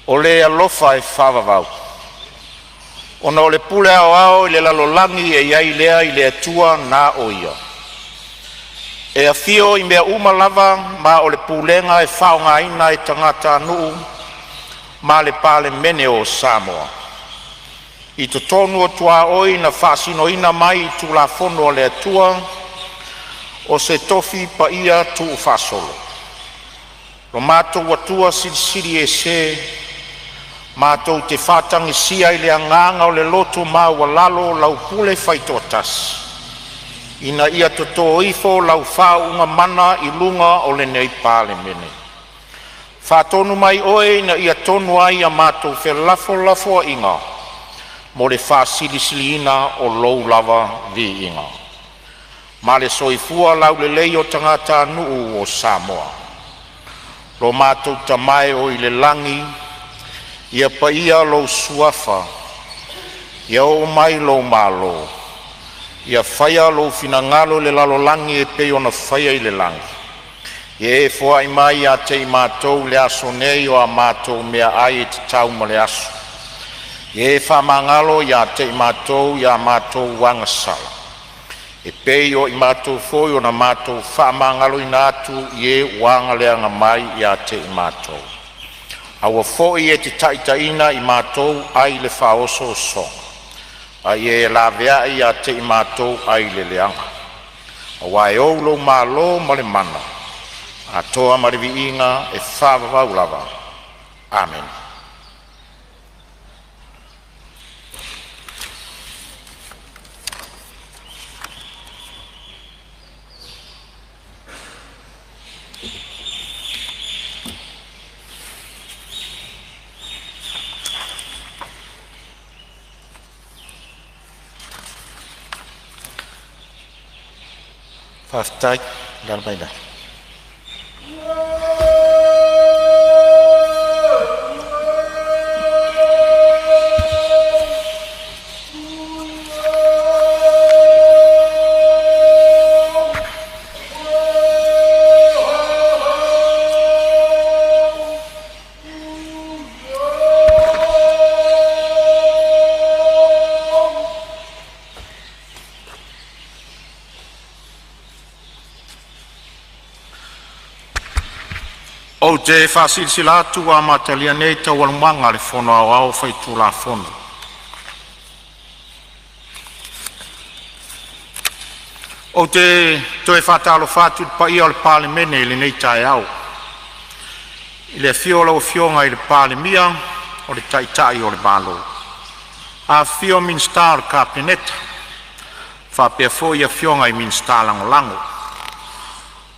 O le alofa e faavavau, ona o le pule aoao i le lalolagi e i ai lea i le Atua na o ia, e afio i mea uma lava, ma o le pulega e faaaogaina e tagatanuu ma le Palemene o Samoa. I totonu o tuaoi na faasinoina mai i Tulafono a le Atua, o se tofi paia tuufaasolo. Lo matou Atua Silisili Ese, matou te faatagisia i le agaga o le loto maualalo lau pule faitoatasi, ina ia totō ifo lau faauuga mana i luga o lenei Palemene. Faatonu mai Oe ina ia tonu ai a matou felafolafoaiga mo le faasilisiliina o Lou lava viiga, ma le soifua laulelei o tagatanuu o Samoa. Lo matou Tama e o i le lagi, ia paia lou Suafa, ia oo mai lou malo, ia faia lou finagalo i le lalolagi e pei ona faia i le lagi. Ia e foai mai ia te i matou i le aso nei o a matou meaai e tatau mo le aso. Ia e faamagalo ia te i matou ia matou agasala, e pei o i matou foi ona matou faamagaloina atu i e ua agaleaga mai ia te i matou. Aua foi e te taitaiina i matou ai le faaosoosoga, a ia e laveai ia te i matou ai le leaga. Auā e ou lou malo ma le mana, atoa ma le viiga e faavavau lava. Amene. Faafetai. Alaala mai ina. Ou te faasilasila atu ua amatalia nei Taualumaga a le Fono Aoao Faitulafono. Ou te toe faatalofa atu i le paia o le Palemene i lenei taeao, i le afio o lau Afioga i le Palemia, o le Taitai o le Malo, afifio Minisita o le Kapeneta faapea foi afioga i Minisita Lagolago.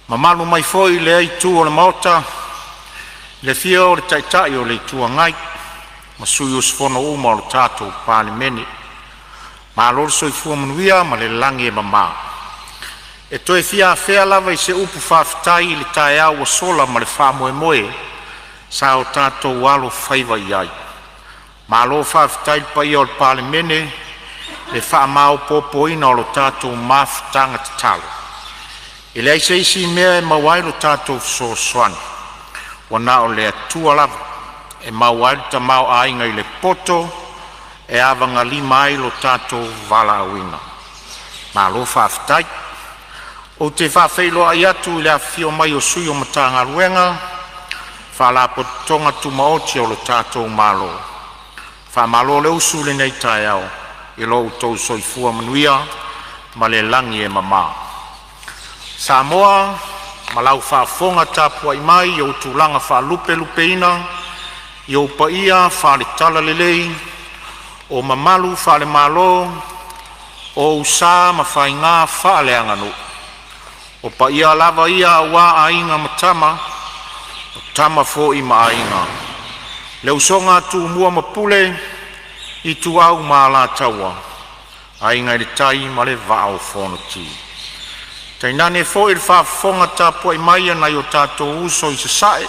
Mamalu mai foi i lea itu o le Maota, i le afio o le Taitai o le Itu Agai ma sui usufono uma o le tatou Palemene. Malo le soifua manuia ma le lagi e mama. E toe fia afea lava i se upu faafetai i le taeao ua sola ma le faamoemoe sa o tatou alofaiva i ai. Malo faafetai i le paia o le Palemene i le faamaopoopoina o le tatou mafutaga tatalo. E leai se isi mea e maua ai lo tatou fesoasoani, ua na o le Atua lava e maua ai le tamaoaiga i le poto e avagalima ai lo tatou valaauina. Malo faafetai. Ou te faafeiloai atu i le afifio mai o sui o Matagaluega ma Faalapotopotoga Tumaoti a lo tatou Malo, faamalo le usu i lenei taeao i lo outou soifua manuia ma le lagi e mama. Samoa ma lau faafofoga tapuai mai i ou tulaga faalupelupeina, i ou paia faale-Talalelei, o mamalu faale-Malo, o ou sa ma faiga faaleaganuu. O paia lava ia aua Aiga ma Tama, o Tama foi ma Aiga, le usoga a Tumua ma Pule, Ituau ma Alataua, Aiga i le Tai ma le Vaa o Fonoti. Tainane foi le faafofoga tapuai mai a nai o tatou uso i Sasae,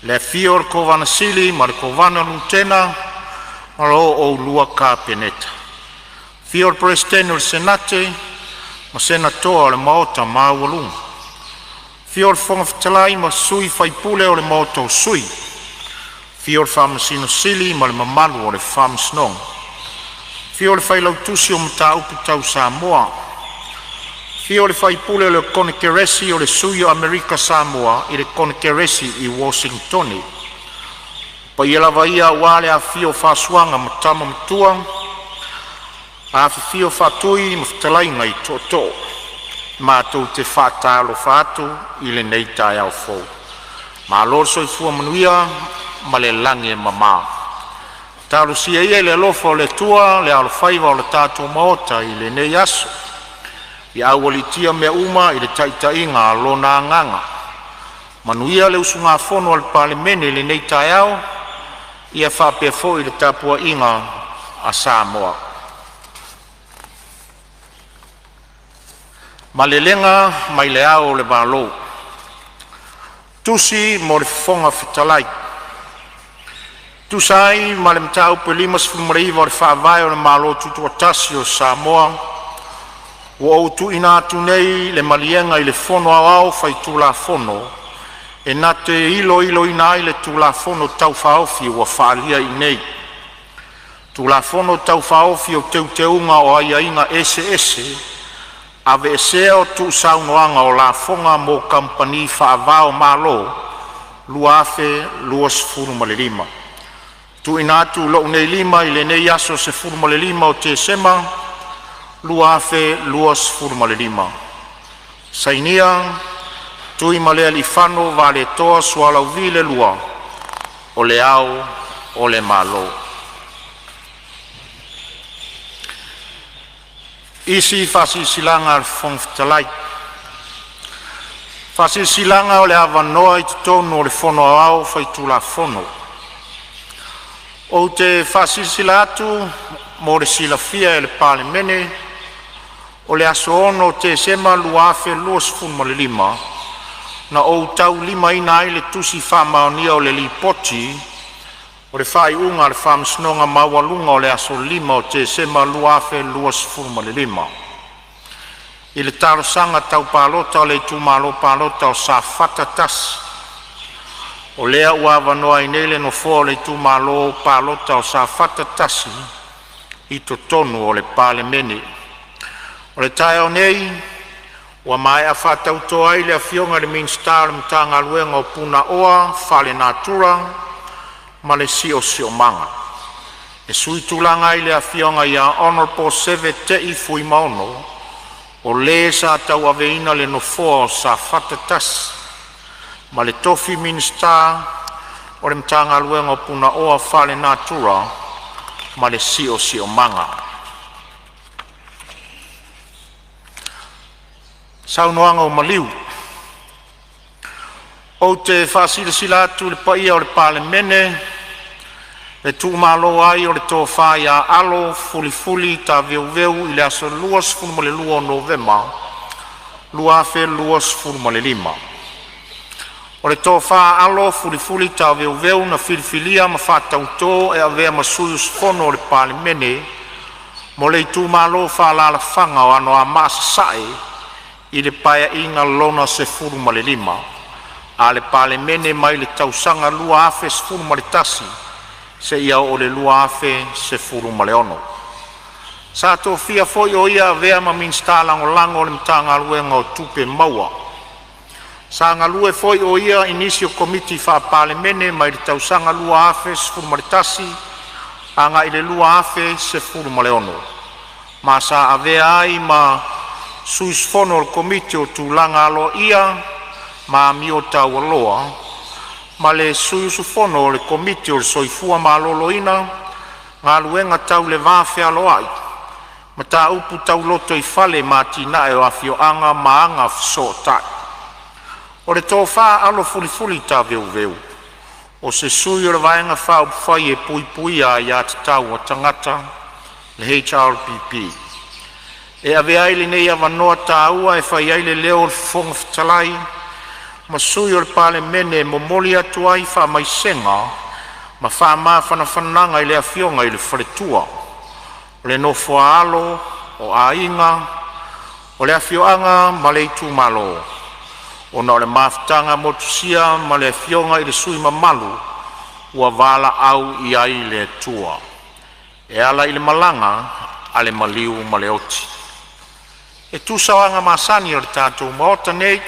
le afio o le Kovana Sili ma le Kovana Lutena ma lo oulua Kapeneta, afio le Peresetene o le Senate ma Senatoa o le Maota maualuga. Afio le Fofoga Fetalai ma sui faipule o le Maota o Sui, Afio le Faamasino Sili ma le mamalu o le Faamasinoga. Afio le Failautusi o Mataupu Tau Samoa. Afio le faipule o le Konekeresi o le Sui o Amerika Samoa i le Konekeresi i Uosintone. O paia lava ia aua le afifio o Fasuaga ma Tama Matua, afifio Faatui ma fetalaiga i Tootoo. Matou te faatalofa atu i lenei taeao fou. Malo le soifua manuia ma le lagi e mama. Talosia ia i le alofa o le Atua le alofaiva o le tatou Maota i lenei aso, ia aualiitia mea uma i le taitaiga a Lona Agaga. Manuia le usugafono a le Palemene i lenei taeao, ia faapea foi le tapuaiga a Samoa. Malelega mai le Ao o le Malo. Tusi mo le Fofoga Fetalai. E tusa ai ma le Mataupu e 59 o le Faavae o le Malo Tutoatasi o Samoa, ua ou tuuina atu nei le maliega i le Fono Aoao Faitulafono e na te iloiloina ai le Tulafono Tau Faaofi ua faaalia i inei. Tulafono Tau Faaofi o Teuteuga o Aiaiga Eseese (Aveesea o Tuusaunoaga o Lafoga mo Kamupani Faava-o-Malo) 2025. TUUINA ATU i lou nei lima i lenei aso 15 o Tesema 2025. Sainia: Tuimalealiifano Vaaletoa Sualauvi II, O Le Ao o le Malo. Isi Faasilasilaga a le Fofoga Fetalai: Faasilasilaga o le Avanoa i totonu o le Fono Aoao Faitulafono. Ou te faasilasila atu mo le silafia e le Palemene, o le aso 6 Tesema 2025, na ou taulimaina ai le Tusi Faamaonia o le Lipoti o le Faaiuga a le Faamasinoga Maualuga o le aso 5 Tesema 2025, i le Talosaga Tau Palota o le Itumalo Palota o Safata 1. O lea ua avanoa ai nei le nofoa o le itumalo palota o Safata 1 i totonu o le Palemene. O le taeao nei, ua maea faatauto ai le Afioga i le Minisita o le Matagaluega o Punaoa Faalenatura ma le Siosiomaga, e suitulaga ai le Afioga Hon Seve Te'i Fuimaono, o le sa tauaveina le nofoa o Safata 1, ma le tofi Minisita o le Matagaluega o Punaoa Faalenatura ma le Siosiomaga. Saunoaga Ou te faasilasila atu i le paia o le Palemene le tuumalo ai o le Tofa Alo Culifuli Taveuveu i le aso 22 Novema 2025. O le Tofa Alo Culifuli Taveuveu na filifilia ma faatautō e avea ma sui usufono o le Palemene mo le Itumalo Faaalaalafaga o Anoamaa Sasae i le Paeaiga Lona XV a le Palemene mai le tausaga 2011 seia oo i le 2016. Sa tofia foi o ia e avea ma Minisita Lagolago o le Matagaluega o Tupe Maua. Sa galue foi o ia i nisi o Komiti Faa-Palemene mai le tausaga 2011 agai le 2016, ma sa avea ai ma sui usufono o le Komiti o Tulaga Aloaia ma Amio Taualoa ma le sui usufono o le Komiti o le Soifua Maloloina, Galuega Tau le Va Fealoai, Mataupu Tau Lotoifale ma Atinae o Afioaga ma Agafesootai. O le Tofa Alo Culifuli Taveuveu, o se sui o le Vaega Faaupufai e Puipuia Aia Tatau a Tagata (HRPP). E avea ai lenei avanoa taua e fai ai le leo o le Fofoga Fetalai ma sui o le Palemene e momoli atu ai faamaisega ma faamafanafanaga i le Afioga i le Faletua, o le nofo a alo, o aiga, o le afioaga ma le itumalo, ona o le mafutaga motusia ma le Afioga i le sui mamalu ua valaau i ai le Atua e ala i le malaga a le maliu ma le oti. E tusa o aga masani a le tatou Maota nei,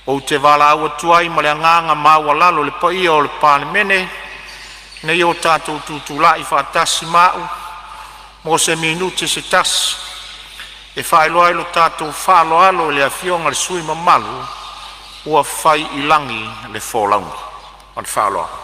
ou te valaau atu ai ma le agaga maualalo i le paia o le Palemene ina ia o tatou tutulai filemu ma au mo se minute se tasi, e faailoa ai lo tatou faaaloalo i le afioga i le sui usufono mamalu ua fai i lagi le folauga. Ma le faaaloalo.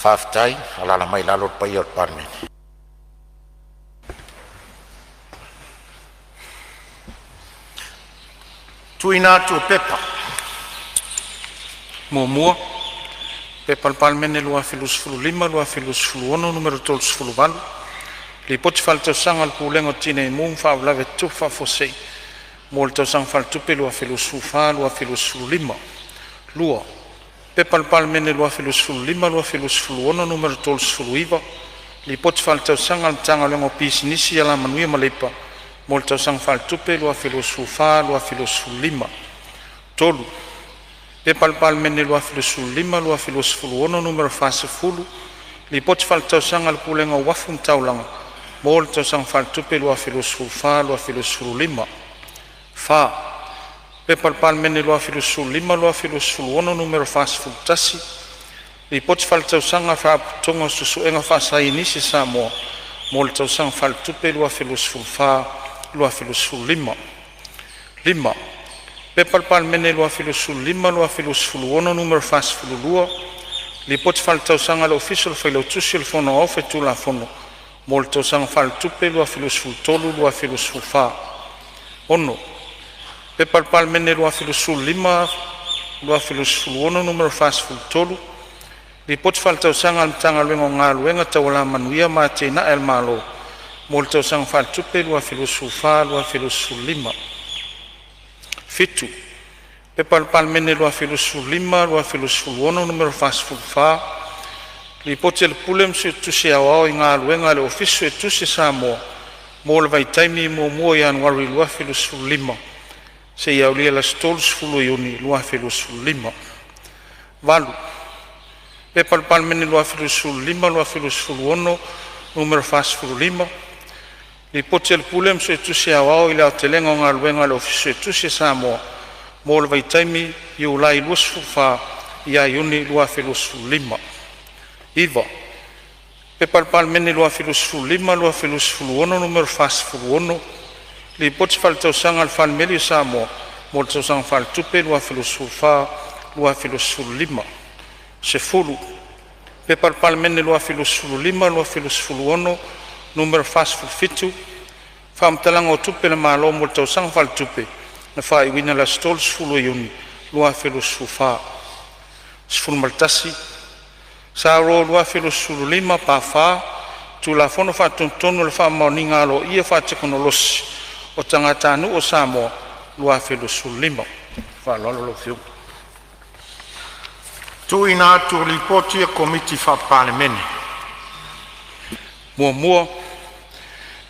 Faafetai. Alaala mai i lalo le paia o le Palemene. Tuuina atu o Pepa. 1. P.P.2025/2026 Nu.38, Lipoti Faaletausaga a le Pulega o Tinei Mu ma Faalavelave Tutupu Faafuasei mo le Tausaga Faaletupe 2024/2025. 2. P.P.2025/2026 Nu.39, Lipoti Faaletausaga a le Matagaluega o Pisinisi, Alamanuia ma Leipa mo le Tausaga Faaletupe 2024/2025. 3. P.P.2025/2026 Nu.40, Lipoti Faaletausaga a le Pulega o Uafu ma Taulaga mo le Tausaga Faaletupe 2024/2025. 4. P.P.2025/2026 Nu.41, Lipoti Faaletausaga a le Faalapotopotoga o Suesuega Faasaienisi a Samoa mo le Tausaga Faaletupe 2024/2025. 5. P.P.2025/2026 Nu.42, Lipoti Faaletausaga a le Ofisa o le Failautusi o le Fono Aoao Faitulafono mo le Tausaga Faaletupe 2023/2024. 6. P.P.2025/2026 Nu.43, Lipoti Faaletausaga a le Matagaluega o Galuega Tau Alamanuia ma Atinae a le Malo mo le Tausaga Faaletupe 2024/2025. 7. P.P.2025/2026 Nu.44, Lipoti a le Pule ma Suetusi Aoao i Galuega a le Ofisa Suetusi a Samoa mo le vaitaimi 1 Ianuari 2025 seia aulia le aso 30 Iuni 2025. 8. P.P.2025/2026 Nu.45, Lipoti a le Pule ma Suetusi Aoao i le Aotelega o Galuega a le Ofisa Suetusi a Samoa mo le vaitaimi Iulai 24 ia Iuni 2025. 9. P.P.2025/2026 Nu.46, Lipoti Faaletausaga a le Falemeli o Samoa mo le Tausaga Faaletupe 2024/2025. 10. P.P.2025/2026 Nu.47, Faamatalaga o Tupe a le Malo mo le Tausaga Faaletupe na faaiuina i le aso 30 Iuni 2024. 11. S.R 2025 Pa4, Tulafono Faatonutonu o le Faamaoniga Aloaia Faatekonolosi o Tagatanuu o Samoa 2015. Faaaloalo lau Afioga. Tuuina atu o Lipoti a Komiti Faa-Palemene. 1.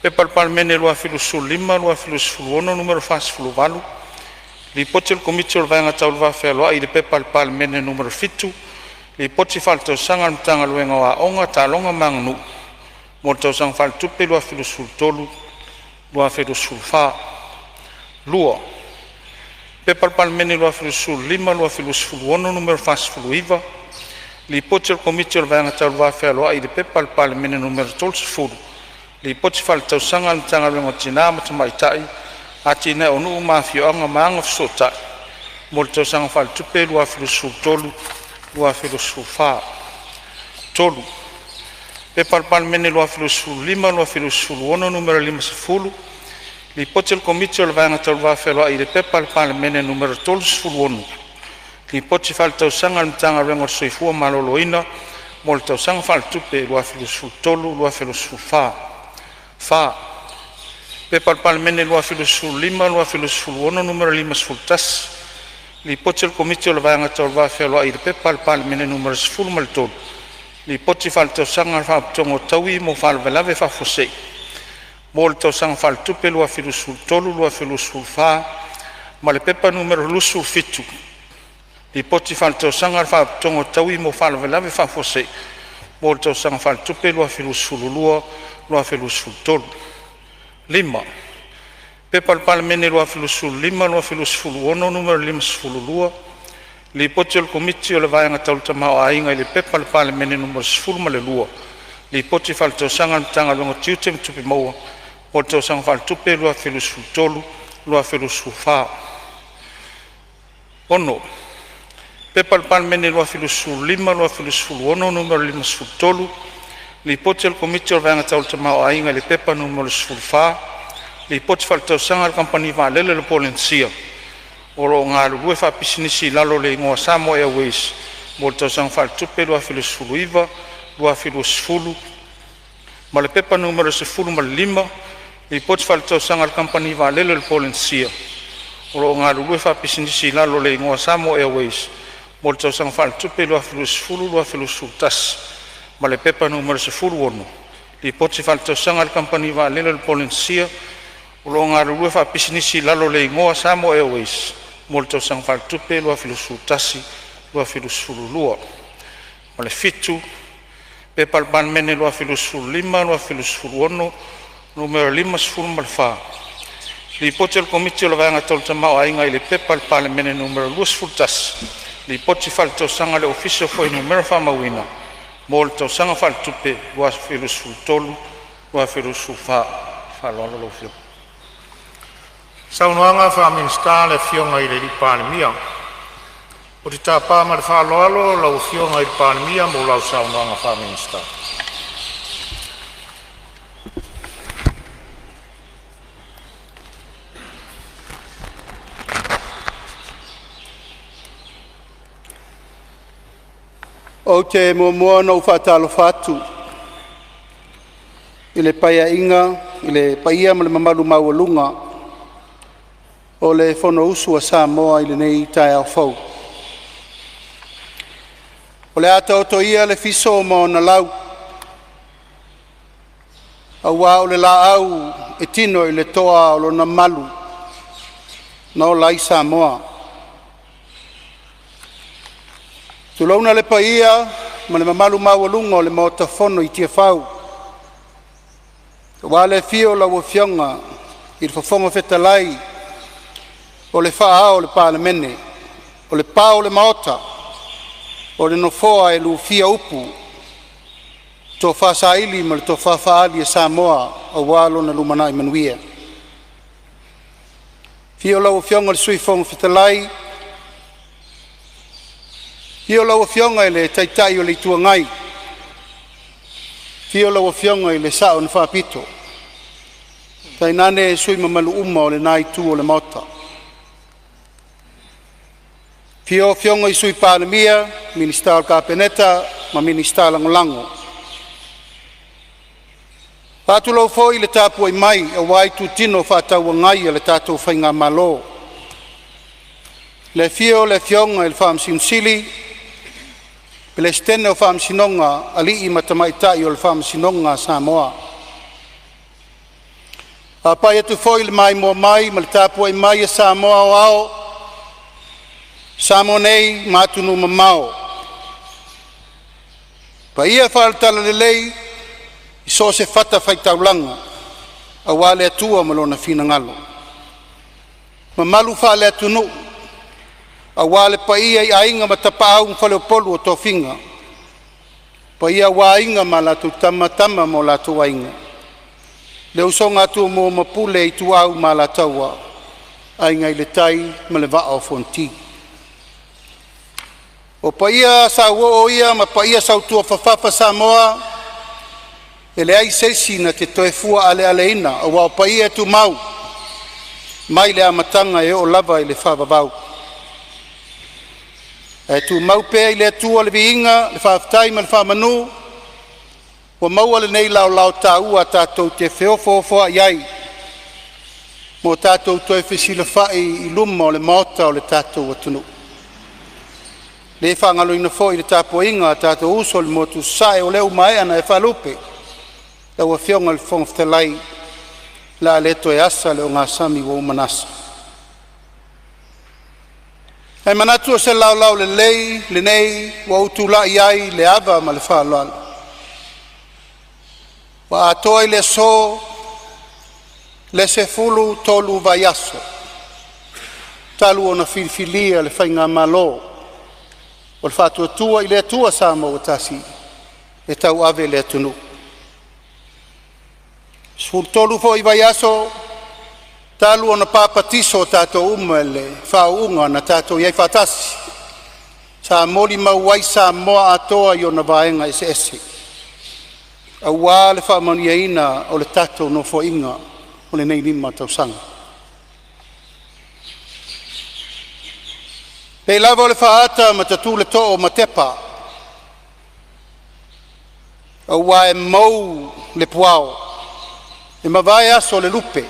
P.P.2025/2026 Nu.48, Lipoti a le Komiti o le Vaega Tau le Va Fealoai i le P.P.2023/2024 Nu.7, Lipoti Faaletausaga a le Matagaluega o Aoga, Taaloga ma Aganuu mo le Tausaga Faaletupe 2023/2024. 2. P.P.2025/2026 Nu.49, Lipoti a le Komiti o le Vaega Tau le Va Fealoai i le P.P.2023 Nu.30, Lipoti Faaletausaga a le Matagaluega o Tina ma Tamaitai, Atinae o Nuu ma Afioaga ma Agafesootai mo le Tausaga Faaletupe 2023/2024. 3. P.P.2025/2026 Nu.50, Lipoti a le Komiti o le Vaega Tau le Va Fealoai i le P.P.2023/2024 Nu.36, Lipoti Faaletausaga a le Matagaluega o le Soifua Maloloina mo le Tausaga Faaletupe 2023/2024. 4. P.P.2025/2026 Nu.51, Lipoti a le Komiti o le Vaega Tau le Va Fealoai i le P.P.2023 Nu.13, Lipoti Faaletausaga a le Faalapotopotoga o Taui mo Faalavelave Faafuasei mo le Tausaga Faaletupe 2023/2024 ma le P.P.2023/2024 Nu.27, Lipoti Faaletausaga a le Faalapotopotoga o Taui mo Faalavelave Faafuasei mo le Tausaga Faaletupe 2022/2023. 5. P.P.2025/2026 Nu.52, Lipoti a le Komiti o le Vaega Tau le Tamaoaiga i le P.P.2023 Nu.12, Lipoti Faaletausaga a le Matagaluega o Tiute ma Tupe Maua mo le Tausaga Faaletupe 2023/2024. 6. P.P.2025/2026 Nu.53, Lipoti a le Komiti o le Vaega Tau le Tamaoaiga i le P.P.2023 Nu.14, Lipoti Faaletausaga a le Kamupani Vaalele a le Polenisia o lo o galulue faapisinisi i lalo o le igoa Samoa Airways mo le Tausaga Faaletupe 2019/2020 ma le P.P.2023/2024 Nu.15, Lipoti Faaletausaga a le Kamupani Vaalele a le Polenisia o lo o galulue faapisinisi i lalo o le igoa Samoa Airways mo le Tausaga Faaletupe 2020/2021 ma le P.P.2023/2025 Nu.16, Lipoti Faaletausaga a le Kamupani Vaalele a le Polenisia o lo o galulue faapisinisi i lalo o le igoa Samoa Airways mo le Tausaga Faaletupe 2021/2022. Ma le P.P.2025/2026 Nu.54, Lipoti a le Komiti o le Vaega Tau le Tamaoaiga i le P.P.2023 Nu.21, Lipoti Faaletausaga a le Ofisa o Fuainumera Faamauina mo le Tausaga Faaletupe 2023/2024. Faaaloalo lau Afioga. Saunoaga Faa-Minisita, o le Afioga i le Palemia. Ou te tapa ma le faaaloalo lau Afioga i le Palemia mo lau saunoaga faa-Minisita. Ou te muamua ona ou faatalofa atu i le Paeaiga i le paia ma le mamalu maualuga o le Fonousu a Samoa i lenei taeao fou. O le a taoto ia le fiso ma ona lau, aua o le laau e tino i le toa o lona malu na ola ai Samoa. Tulouna le paia ma le mamalu maualuga o le Maota Fono i Tiafau, aua le afio o lau Afioga i le Fofoga Fetalai o le faa-ao o le Palemene, o le pa o le Maota, o le Nofoa e lufia upu, tofa saili ma le tofa faaali a Samoa aua lona lumanai manuia. Afio lau Afioga i le Sui Fofoga Fetalai, afio lau Afioga i le Taitai o le Itu Agai, afio lau Afioga i le Sao na Faapito, tainane sui usufono mamalu uma o lena Itu o le Maota. Afio Afioga i Sui Palemia, Minisita o le Kapeneta ma Minisita Lagolago. E faatulou foi i le tapuai mai aua itutino fefaatauagai a le tatou faigamalo. I le afio o le Afioga i le Faamasino Sili, Peresetene o Faamasinoga, Alii ma Tamaitai o le Faamasinoga a Samoa. E faapai atu foi i le maimoa mai ma le tapuai mai a Samoa aoao, Samoa nei ma atunuu e mamao, paia faale-Talalelei i so o se fatafaitaulaga aua le Atua ma Lona finagalo, mamalu faale-Atunuu aua le paia i Aiga ma Tapaau ma Faleupolu o tofiga, paia aua Aiga ma latou Tama, Tama ma o latou Aiga, le usoga a Tumua ma Pule, Ituau ma Alataua, Aiga i le Tai ma le Vaa o Fonoti. O paia sauoo ia ma paia sautuafafafa Samoa, e leai se isi na te toe fua alealeina aua o paia e tumau. mai le amataga e oo lava i le faavavau. Ae tumau pea i le Atua le viiga, le faafetai ma le faamanu ua maua lenei laolao taua tatou te feofoofoai ai ma o tatou toe fesilafai i luma o le Maota o le tatou atunuu. E le faagaloina foi le tapuaiga a o tatou uso i le motu i Sasae, o lea ua maea ona e faalupe lau Afioga i le Fofoga Fetalai, o le a le toe asa le ogasami ua uma ona asa. Ae manatu o se laolao lelei lenei ua ou tulai ai i le ava ma le faaaloalo ua atoa i le aso le 13 vaiaso talu ona filifilia le Faigamalo o le Faatuatua i le Atua Samoa ua Tasi e tauave le atunuu. E 13 foi vaiaso talu ona papatiso tatou uma i le faauuga na tatou i ai faatasi, sa molimau ai Samoa atoa i ona vaega eseese aua le faamanuiaina o le tatou Nofoaiga o lenei 5 tausaga. E pei lava o le faaata ma tatu le too o Matepa, aua e mou le puao, e mavae aso o le lupe,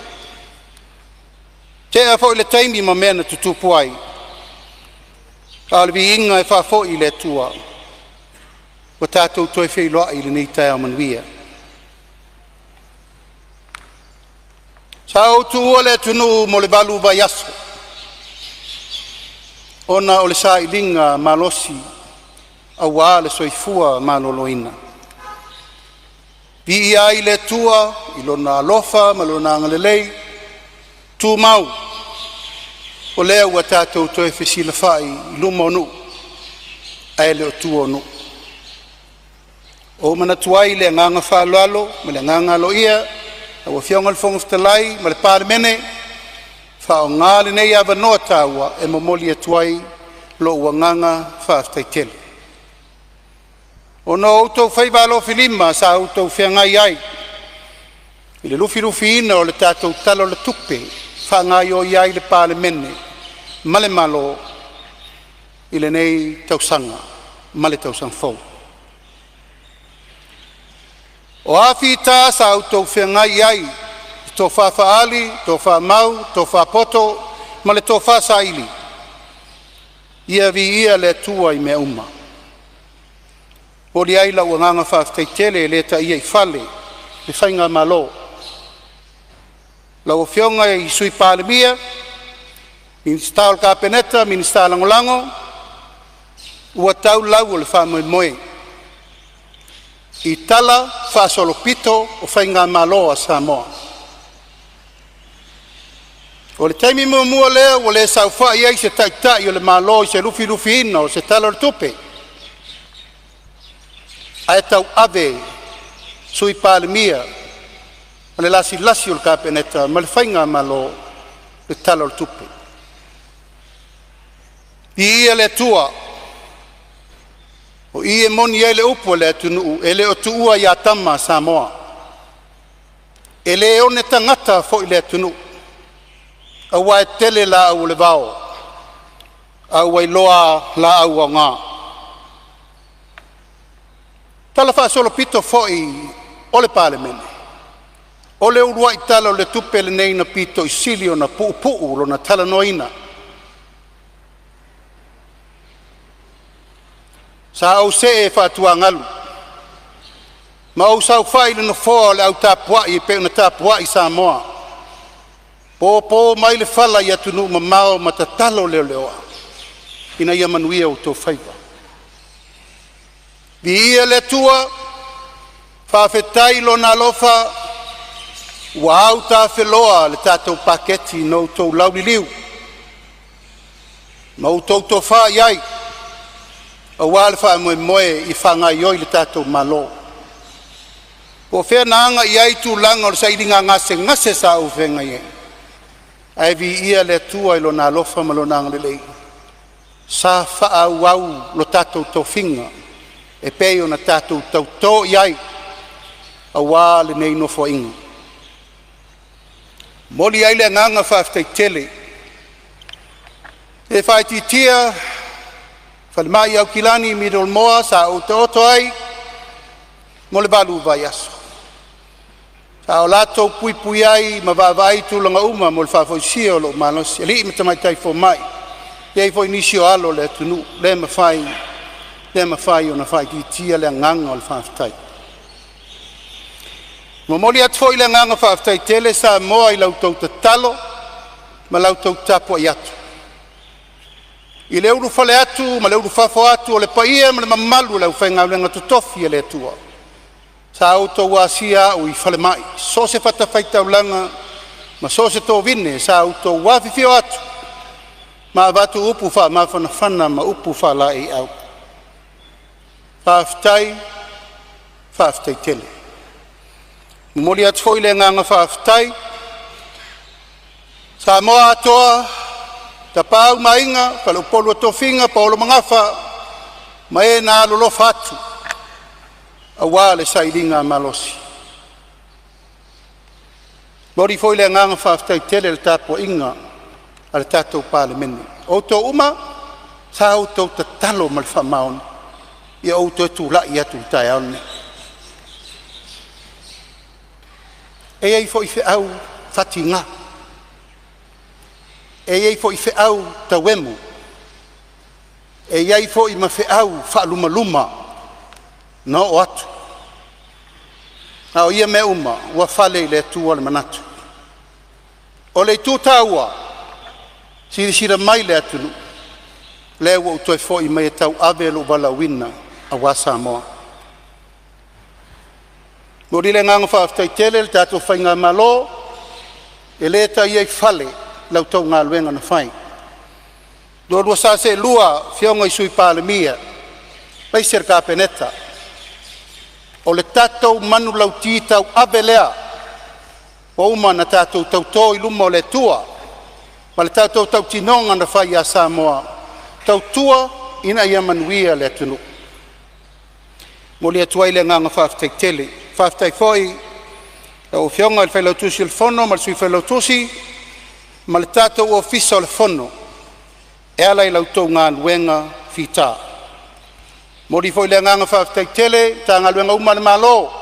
tea foi le taimi ma mea na tutupu ai, a o le viiga e faafoi i le Atua ua tatou toe feiloai i lenei taeao manuia. Sa ou tuua le atunuu mo le 8 vaiaso ona o le sailiga malosi aua le soifua maloloina. Viia ai le Atua i Lona alofa ma Lona agalelei tumau, o lea ua tatou toe fesilafai i luma o nuu ae le o tua o nuu. Ua ou manatu ai i le agaga faaaloalo ma le agaga aloaia lau Afioga i le Fofoga Fetalai ma le Palemene, faaaoga lenei avanoa taua e momoli atu ai lou agaga faafetai tele. Ona o outou faiva alofilima sa outou feagai ai i le lufilufiina o le tatou Tala o le Tupe e faagaoioi ai le Palemene ma le Malo i lenei tausaga ma le tausaga fou. O a fita sa outou feagai ai i le tofa faali, tofa mau, tofa poto ma le tofa saili, ia viia le Atua i mea uma. E momoli ai lou agaga faafetai tele e le taia i fale le Faigamalo, lau Afioga i le Sui Palemia, Minisita o le Kapeneta, Minisita Lagolago, ua tau lau o le faamoemoe i talafaasolopito o faigamalo a Samoa. O le taimi muamua lea ua le saofai ai se Taitai o le Malo i se lufilufiina o se Tala o le Tupe, ae tauave Sui Palemia ma le lasilasi a le Kapeneta ma le Faigamalo le Tala o le Tupe. Viia le Atua, o i e moni ai le upu a le atunuu, e le o tuua ia tama Samoa. E le one tagata foi le atunuu, aua e tele laau o le vao, a ua iloa laau aoga. Talafaasolopito foi o le Palemene, o le uluai Tala o le Tupe lenei na pito i sili ona puupuu lona talanoaina. Sa ou see faatuagalu ma ou saofai i le nofoa o le au tapuai e pei ona tapuai Samoa, popo mai le fala i atunuu mamao ma tatalo leleoa ina ia manuia outou faiva. Viia le Atua, faafetai i Lona alofa ua autafeloa le tatou paketi na outou lauliliu ma outou tofa i ai aua le faamoemoe e faagaioi le tatou Malo. Po o fea na aga i ai tulaga o le sailiga gasegase sa ou feagai ai, ae viia le Atua i Lona alofa ma Lona agalelei sa faaauau lo tatou tofiga e pei ona tatou tauto i ai aua lenei Nofoaiga. Momoli ai le agaga faafetai tele. E le faaitiitia falemai i Aukilani Middle Moa sa ou taoto ai mo le 8 vaiaso, a o latou puipui ai ma vaavaai i tulaga uma mo le faafoisia o lou malosi, alii ma tamaitai fomai, e i ai foi nisi o alo o le atunuu, le mafai, le mafai ona faaitiitia le agaga o le faafetai. Momoli atu foi le agaga faafetai tele Samoa i la outou tatalo ma la outou tapuai atu i le ulufale atu ma le ulufafo atu o le paia ma le mamalu o le aufaigaluega totofi a le Atua sa outou asia au i falemai i so o se fatafaitaulaga ma so o se tovine sa outou afifio atu ma avatu upu faamafanafana ma upu faalaeiau. Faafetai, faafetai tele. E momoli atu foi le agaga faafetai Samoa atoa, Tapaau ma Aiga, Faleupolu o Tofiga paolo ma Gafa ma e na alolofa atu aua le sailigamalosi. E momoli foi le agaga faafetai tele i le tapuaiga a le tatou Palemene, o outou uma sa outou tatalo ma le faamaoni ina ia ou toe tulai atu i le taeao lenei. E i ai foi feau faatiga, e i ai foi feau tauemo, e i ai foi ma feau faalumaluma na oo atu, a o ia mea uma ua fale i le Atua le manatu. O le itu taua, silasila mai le atunuu, o lea ua ou toe foi mai e tauave lou valaauina aua Samoa. E momoli le agaga faafetai tele i le tatou faigamalo, e le taia i fale la outou galuega na fai, la oulua sa seelua afioga i Sui Palemia aemaise le Kapeneta. O le tatou manulauti tauave lea ua uma ona tatou tauto i luma o le Atua ma le tatou tautinoga na fai ia Samoa, tautua ina ia manuia le atunuu. E momoli atu ai le agaga faafetai tele. Faafetai foi i lau Afioga i le Failautusi o le Fono ma le Sui Failautusi ma le tatou Ofisa o le Fono e ala i la outou galuega fita. E momoli foi le agaga faafetai tele i Matagaluega uma a le Malo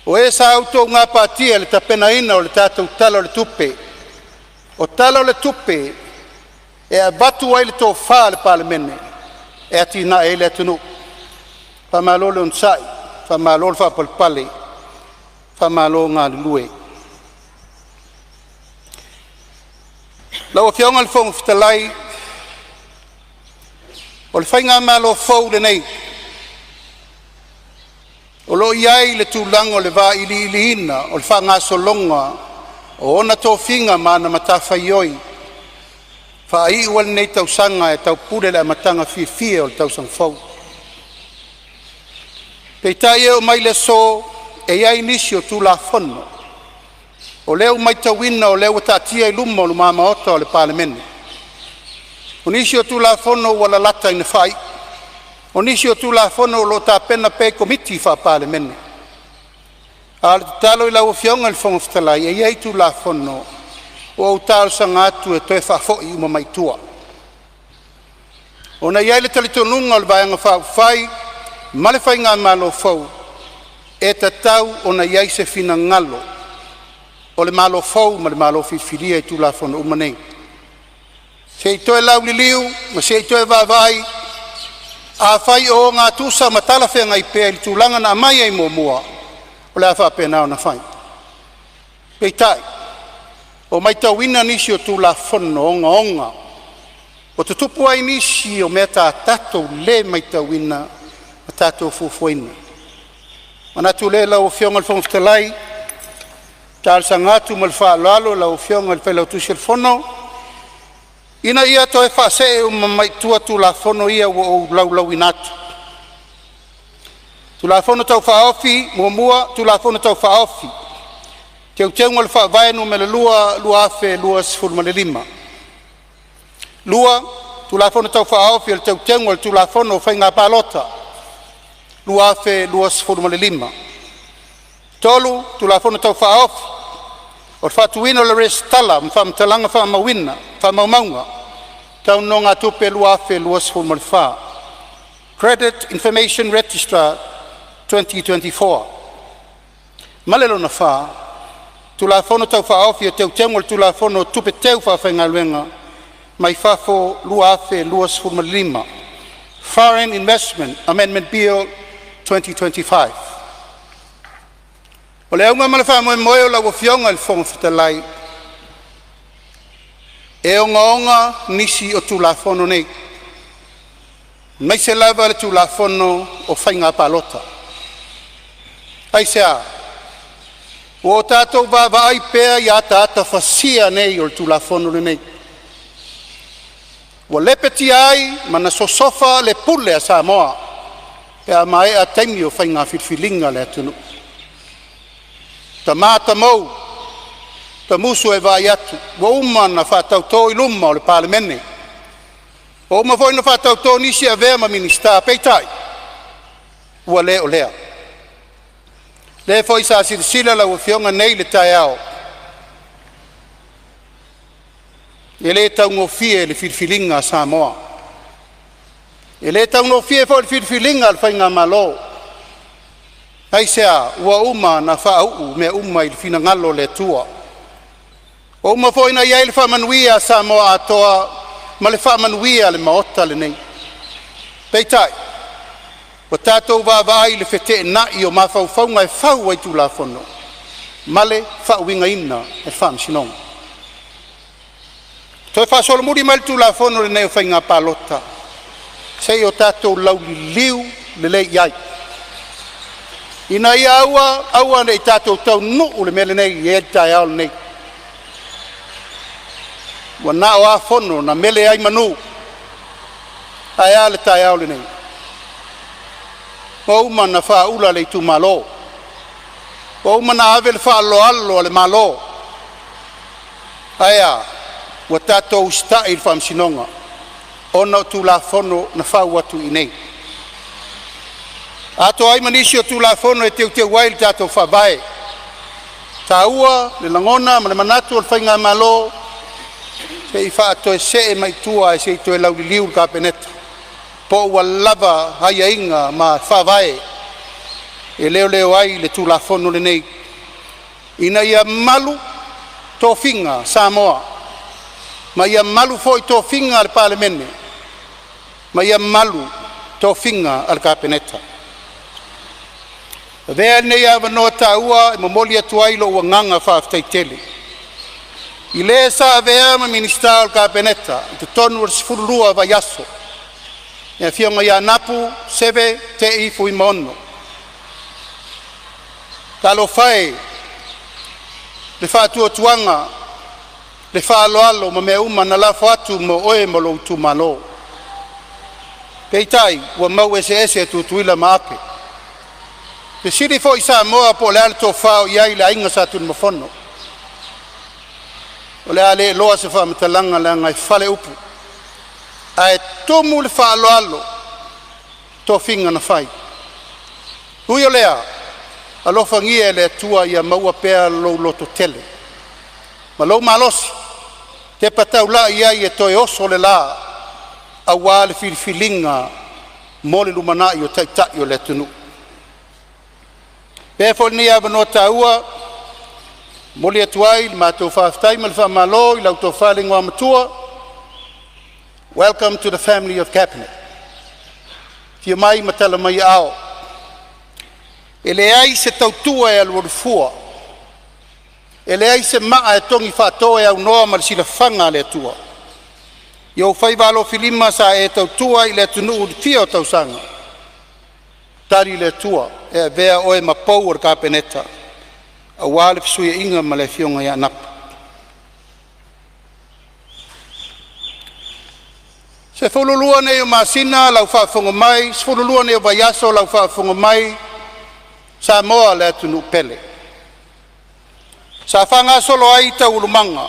o e sa outou gapatia i le tapenaina o le tatou Tala o le Tupe. O Tala o le Tupe e avatu ai le tofa a le Palemene e atinae ai le atunuu. Faamalo le onosai, faamalo le faapalepale, faamalo galulue. Lau Afioga i le Fofoga Fetalai, o le faigamalo fou lenei o lo o i ai le tulaga o le vailiiliina o le faagasologa o ona tofiga ma ana matafaioi faaiu ai lenei tausaga e taupule i le amataga fiafia o le tausaga fou. Peitai e oo mai i le aso, e i ai nisi o Tulafono o lea ua matauina o lea ua taatia i luma Maota o le Palemene. O nisi o Tulafono ua lalata ina faaiu, o nisi o Tulafono o lo o tapena pea i Komiti Faa-Palemene. A o le tatalo i lau Afioga i le Fofoga Fetalai, e i ai Tulafono ua ou talosaga atu e toe faafoi uma mai tua, ona e i ai le talitonuga o le Vaega Faaupufai ma le Faigamalo fou, e tatau ona i ai se finagalo o le Malo fou ma le Malo filifilia i Tulafono uma nei, se i toe lauliliu ma se i toe vaavaai. Afai o ogatusa ma talafeagai pea i le tulaga na aumai ai muamua, o le a faapena ona fai. Peitai, ua matauina nisi o Tulafono ogaoga ua tutupu ai nisi o mea sa tatou le matauina ma tatou fuafuaina. Ona manatu lea lau Afioga i le Fofoga Fetalai, e talosaga atu ma le faaaloalo lau Afioga i le Failautusi o le Fono, ina ia toe faasee uma mai tua Tulafono ia ua ou laulauina atu. Tulafono Tau Faaofi Muamua, Tulafono Tau Faaofi o Teuteuga o le Faavae (Nu.2) 2025. Lua, Tulafono Tau Faaofi o Teuteuga o le Tulafono o Faiga Palota 2025. Tolu, Tulafono Tau Faaofi O le faatuina o le Resitala ma Faamatalaga Faamaumauga Tau Nonogatupe 2024, (Credit Information Register 2024). Ma le lona fa, Tulafono Tau Faaofi o Teuteuga o le Tulafono o Tupe Teufaafaigaluega mai Fafo 2025, Foreign Investment Amendment Bill 2025. O le auga ma le faamoemoe lau Afioga i le Fofoga Fetalai, e ogaoga nisi o Tulafono nei, aemaise lava le Tulafono o Faiga Palota. Aisea? Ua o tatou vaavaai pea i ataata fasia nei o le Tulafono lenei, ua lepetia ai ma na sosofa le pule a Samoa pe a maea taimi o faiga filifiliga a le atunuu. Tama tamou, tamusu e vaai atu ua uma ona faatauto i luma o le Palemene, ua uma foi ona faatauto nisi e avea ma Minisita, peitai ua le o lea. O lea foi sa silasila lau Afioga nei i le taeao, e le taugofie le filifiliga a Samoa. E le taugofie foi le filifiliga a le faigamalo. Aisea? Ua uma ona faauu mea uma i le finagalo o le Atua. Ua uma foi ona i ai le faamanuia a Samoa atoa ma le faamanuia a le Maota lenei. Peitai, ua tatou vaavaai i le feteenai o mafaufauga e fau ai Tulafono ma le faauigaina e le Faamasinoga. Toe faasolomuli mai le Tulafono lenei o Faiga Palota se i o tatou lauliliu lelei i ai, ina ia aua aua ne i tatou taunuu i le mea lenei e i ai le taeao lenei. Ua na o a fono na mele ai manu, ae a le taeao lenei? Ua uma ona faaula le itumalo, ua uma ona ave le faaaloalo a le Malo, ae a? Ua tatou usitai i le Faamasinoga ona o Tulafono na fau atu i inei, atoa ai ma nisi o Tulafono e teuteu ai le tatou Faavae. E taua le lagona ma le manatu o le faigamalo se i faatoesee mai tua ae se i toe lauliliu le Kapeneta po ua lava aiaiga ma faavae e leoleo ai le Tulafono lenei ina ia malu tofiga Samoa ma ia malu foi tofiga a le Palemene ma ia malu tofiga a le Kapeneta. Avea lenei avanoa taua e momoli atu ai lou agaga faafetai tele i le sa avea ma Minisita o le Kapeneta i totonu o le 12 vaiaso, le Afioga ia Anapu Seve Te'i Fuimaono. Talofa e i le faatuatuaga, le faaaloalo ma mea uma na lafo atu mo oe ma lou itumalo. Peitai ua mau eseese e Tutuila ma Ape. Fesili foi Samoa po o le a le tofa o i ai le aiga Sa Tunumafono. O le a le iloa se faamatalaga leaga e fale upu, ae tumu le faaaloalo i tofiga na fai. Ui o lea, alofagia e le Atua ia maua pea lou lototele ma lou malosi tepa taulai i ai e toe oso le la aua le filifiliga mo le lumanai o Taitai o le atunuu. Avea foi lenei avanoa taua e momoli atu ai le matou faafetai ma le faamalo i lau Tofa i le Igoamatua. Welcome to the family of Cabinet. Afio mai ma tala mai aao. E leai se tautua e alualu fua, e leai se maa e togi faato e aunoa ma le silafaga a le Atua. I ou faiva alofilima sa e tautua ai i le atunuu i le fia o tausaga, tali le Atua e avea oe ma pou o le Kapeneta aua le fesuiaiga ma le afioga ia Anapo. 12 nei o masina lau faafofoga mai, 12 nei o vaiaso lau faafofoga mai Samoa le atunuu pele, sa faagasolo ai taualumaga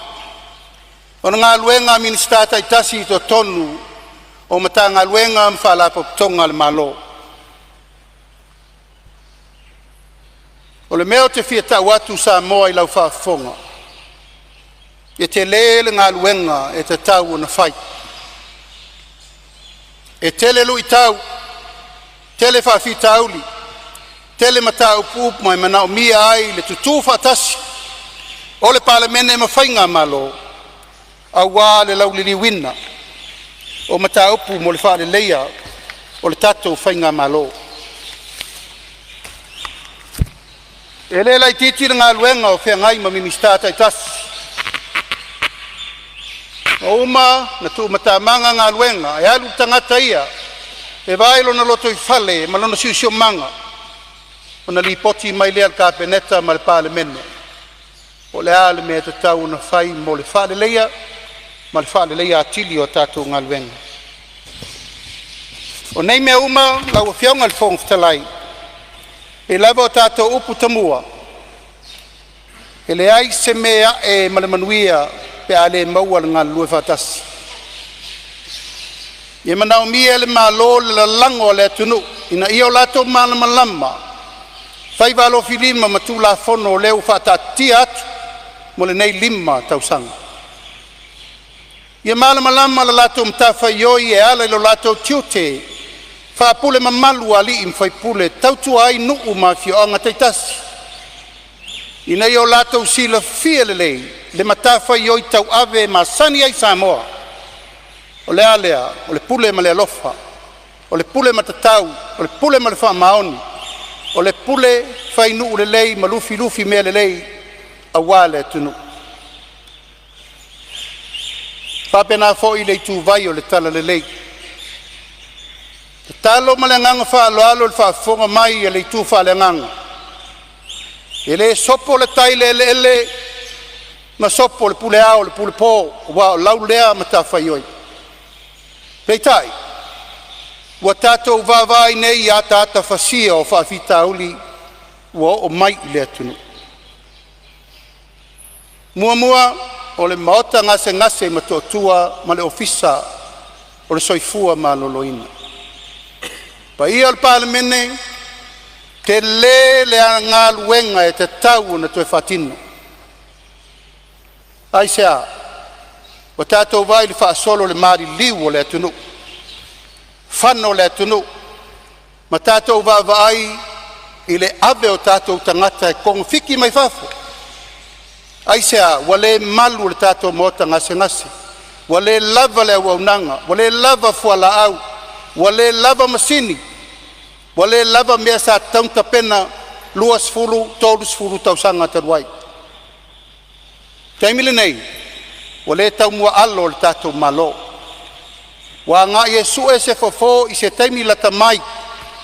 o galuega a Minisita taitasi i totonu o Matagaluega ma Faalapotopotoga a le Malo. O le mea ou te fia tau atu Samoa i lau faafofoga, E tele le galuega e tatau ona fai. E tele luitau, tele faafitauli, tele mataupu e manaomia ai le tutufaatasi o le Palemene ma Faigamalo aua le lauliliuina o mataupu mo le faaleleia o le tatou faigamalo. E le laitiiti le galuega o feagai ma Minisita taitasi, ua uma ona tuumatamaga galuega e alu le tagata ia e vaai lona lotoifale ma lona siosiomaga ona lipoti mai lea i le Kapeneta ma le Palemene po o le a le mea e tatau ona fai mo le faaleleia ma le faaleleia atili o tatou galuega. O nei mea uma lau Afioga i le Fofoga Fetalai, e pei lava o tatou upu tamua, e leai se mea e a'e ma le manuia pe a le maua le galulue faatasi. E manaomia e le Malo le lalago a le atunuu ina ia o latou malamalama i faiva alofilima ma Tulafono o lea ua faataatia atu mo lenei 5 tausaga. Ia malamalama la latou matafaioi e ala i lo latou tiute faapule mamalu a alii ma faipule e tautua ai nuu ma afioaga taitasi, ina ia o latou silafia lelei le matafaioi tauave e masani ai Samoa. O le a lea? O le pule ma le alofa, o le pule matatau, o le pule ma le faamaoni, o le pule fainuu lelei ma lufilufi mea lelei aua le atunuu. E faapena foi le ituvai o le talalelei. E tatalo ma le agaga faaaloalo i le faafofoga mai a le itu faaleagaga, e le sopo le tai i le eleele ma sopo le pule ao i le pule po, aua o lau lea matafaioi. Peitai, ua tatou vaavaai nei i ataata fasia o faafitauli ua oo mai i le atunuu. Muamua, o le maota gasegase i Motootua ma le Ofisa o le Soifua Maloloina. Le paia o le Palemene, tele le galuega e tatau ona toe faatino. Aisea? Ua tatou vaai i le faasolo i le maliliu o le atunuu, fano le atunuu ma tatou vaavaai i le ave o tatou tagata e togafiti mai fafo. Aisea? Ua le malu le tatou maota gasegase, ua le lava le auaunaga, ua le lava fualaau, ua le lava masini, ua le lava mea sa tatau ona tapena 20, 30 tausaga talu ai. O le taimi lenei, ua le taumuaalo le tatou Malo, ua agai e sue se fofo i se taimi lata mai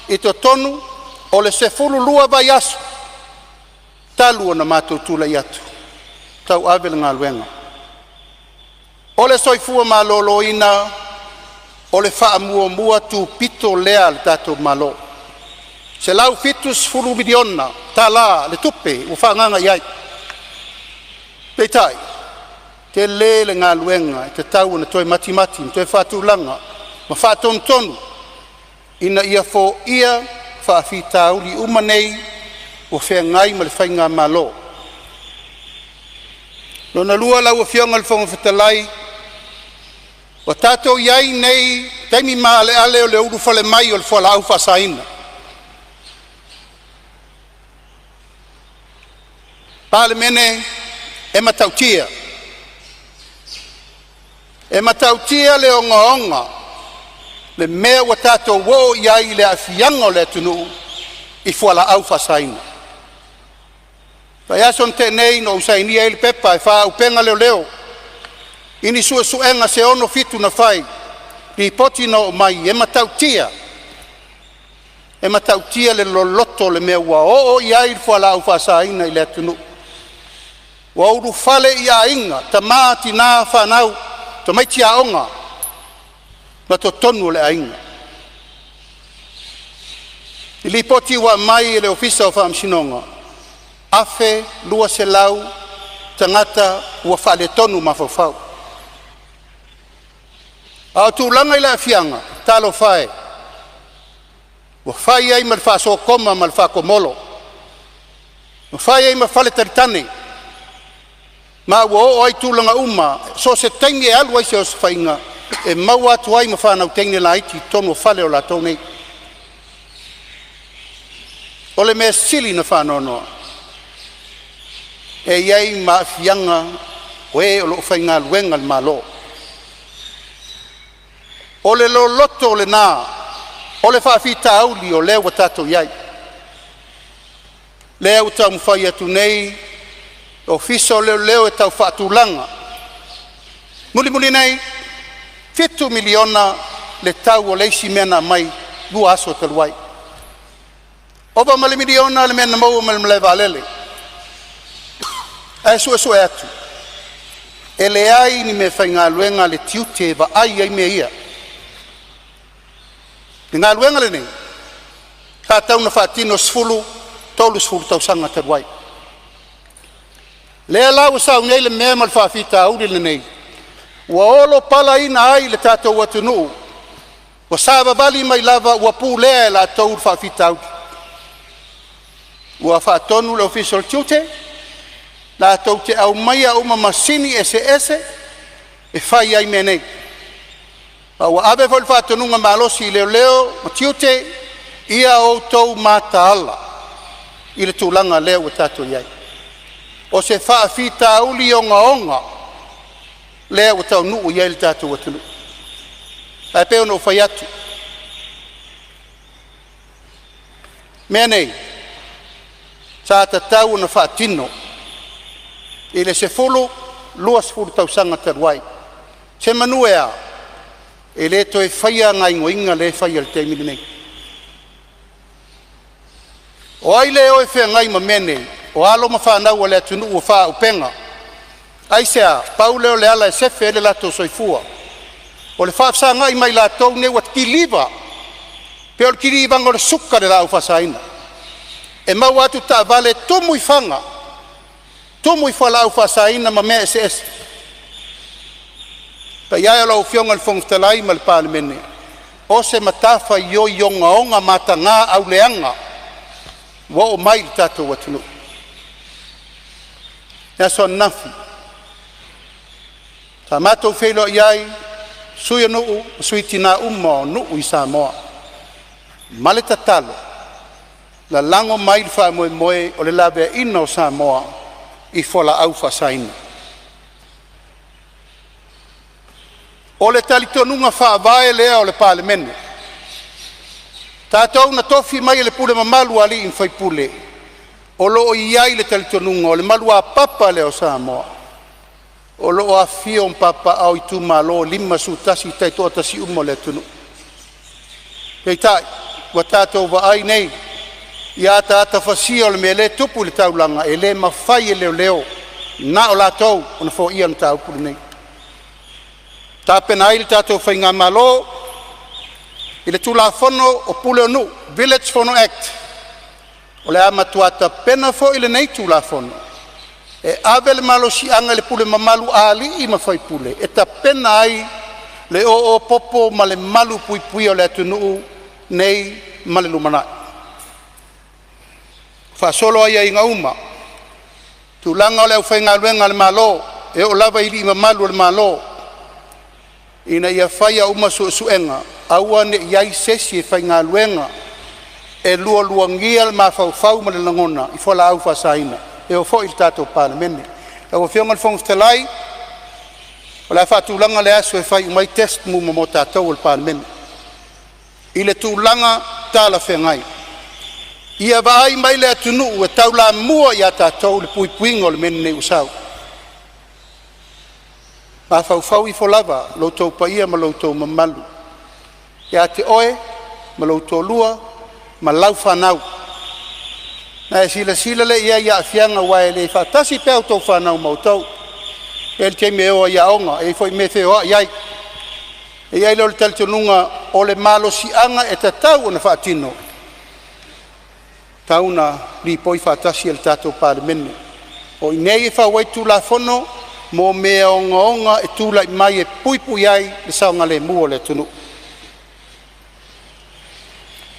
i totonu o le 12 vaiaso talu ona matou tulai atu e tauave le galuega. O le soifua maloloina o le faamuamua tupito lea a le tatou Malo. $170 miliona tala le tupe ua faaagaaga i ai, peitai tele le galuega e tatau ona toe matimati ma toe faatulaga ma faatonutonu ina ia foia faafitauli uma nei ua feagai ma le faigamalo. Lona lua lau Afioga i le Fofoga Fetalai, ua tatou i ai nei i taimi maaleale o le ulufale mai o le fualaau faasaina. Palemene, e matautia, e matautia le ogaoga le mea ua tatou oo i ai i le aafiaga o le atunuu i fualaau faasaina. Vaiaso na tea nei na ou sainia ai le pepa e faaauupega leoleo i ni suesuega se 67 na fai, lipoti na oo mai e matautia, e matautia le loloto o le mea ua oo i ai le fualaau faasaina i le atunuu. Ua ulufale i aiga, tama, tina, fanau, tamaiti aoga ma totonu o le aiga. I lipoti ua aumai e le Ofisa o Faamasinoga, 1200 tagata ua faaletonu mafaufau. A o tulaga i le aafiaga, talofa e, ua fai ai ma le faasokoma ma le faatomolo, ua fai ai ma faletalitane Ma ua oo ai tulaga uma so o se taimi e alu ai se osofaiga e maua atu ai ma fanau teine laiti i totonu o fale o latou nei. O le mea sili ona faanoanoa, e i ai ma aafiaga o e o lo o faigaluega a le Malo. O le loloto lena o le faafitauli o lea ua tatou i ai, lea ua taumafai atu nei le Ofisa o Leoleo e tau faatulaga. Mulimuli nei, $7 miliona le tau o le isi mea na aumai 2 aso talu ai, ova ma le $1 miliona le mea na maua mai le malae vaalele. Ae suesue atu, e leai ni meafaigaluega a le tiute e vaai ai mea ia. O le galuega lenei sa tatau ona faatino i le 10, 30 tausaga talu ai. Lea la ua sau nei le mea ma le faafitauli lenei ua olopalaina ai le tatou atunuu, ua savavali mai lava ua pulea e latou le faafitauli. Ua faatonu le Ofisa o le Tiute latou te aumaia uma masini eseese e fai ai mea nei, ma ua ave foi le faatonuga malosi i Leoleo ma Tiute, ia outou mataala i le tulaga lea ua tatou i ai. O se faafitauli ogaoga lea ua taunuu i ai le tatou atunuu. Ae pei ona ou fai atu, o mea nei sa tatau ona faatino i le 10, 20 tausaga talu ai, semanu e a e le toe faia gaoioiga lea e fai i le taimi lenei. O ai le o e feagai ma mea nei? O alo ma fanau a le atunuu ua faaauupega. Aisea? Pau lea o le ala e sefe ai lo latou soifua, o le faafesagai ma i latou nei ua kiliva pei o le kilivaga o le suka i le laau faasaina. E maua atu taavale, tumu i fana, tumu i fualaau faasaina ma mea eseese. Le paia e o lau Afioga i le Fofoga Fetalai ma le Palemene, o se matafaioi ogaoga mataga auleaga ua oo mai i le tatou atunuu. O le aso ananafi sa matou feiloai ai sui o nuu ma sui tina uma o nuu i Samoa ma le tatalo, lalago mai le faamoemoe o le laveaiina o Samoa i fualaau faasaina. O le talitonuga faavae lea o le Palemene, tatou na tofi mai e le pule mamalu a alii ma faipule, o lo o i ai le talitonuga o le maluapapa lea o Samoa o lo o afifio ma papaaao i itumalo e 51 taitoatasi uma o le atunuu. Peitai ua tatou vaai nei i ataata fasia o le mea lea e tupu i le taulaga, e le mafai e leoleo na o latou ona foia le mataupu lenei. Tapena ai le tatou faigamalo i le Tulafono o Pule o Nuu, Village Fono Act. O le a matua tapena foi lenei Tulafono e ave le malosiaga i le pule mamalu a alii ma faipule e tapena ai le oo popo ma le malupuipuia o le atunuu nei ma le lumanai. Faasolo aiaiga uma, tulaga o le aufaigaluega a le Malo e oo lava i alii mamalu o le Malo, ina ia faia uma suesuega aua ne i i ai se isi e faigaluega e lualuagia le mafaufau ma le lagona i fualaau faasaina e oo foi i le tatou Palemene. Lau Afioga i le Fofoga Fetalai, o le a faatulaga le aso e fai uma ai test uma mo tatou o le Palemene i le tulaga talafeagai. Ia vaai mai le atunuu e taulamua ia tatou le puipuiga o le mea lenei ua sau. Mafaufau ifo lava lo outou paia ma lo outou mamalu ia te oe ma lou toalua ma lau fanau. Ona e silasila lea i ai i aafiaga aua e le faatasi pea a outou fanau ma outou. E i ai le taimi e o ai i aoga, e i ai foi mea e feoai ai. E i ai lea o le talitonuga o le malosiaga e tatau ona faatino, e tatau ona lipoi faatasi e le tatou Palemene. O i inei e fau ai Tulafono mo mea ogaoga e tulai mai e puipui ai le saogalemu o le atunuu.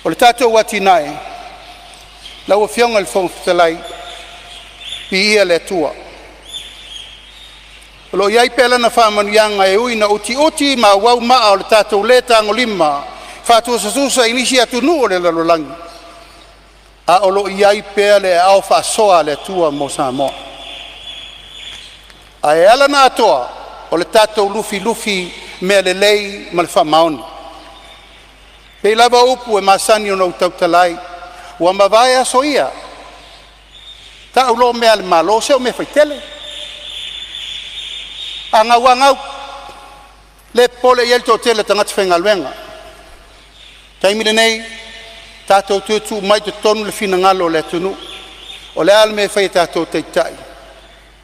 O le tatou atinae, lau Afioga i le Fofoga Fetalai, viia le Atua. O lo o i ai pea Lana faamanuiaga e ui ina utiuti ma auau maa o le tatou le tagolima faatusatusa i nisi atunuu o le lalolagi, a o lo o i ai pea le aao faasoa a le Atua mo Samoa. Ae ala ona atoa, o le tatou lufilufi mea lelei ma le faamaoni. E pei lava o upu e masani ona ou tautala ai, ua mavae aso ia, tau loa mea a le Malo, se o mea faitele. A gau lava gau, le popole i ai le toatele o tagata faigaluega. O le taimi lenei, tatou toe tuu mai i totonu le finagalo o le atunuu. O le a le mea e fai e tatou taitai?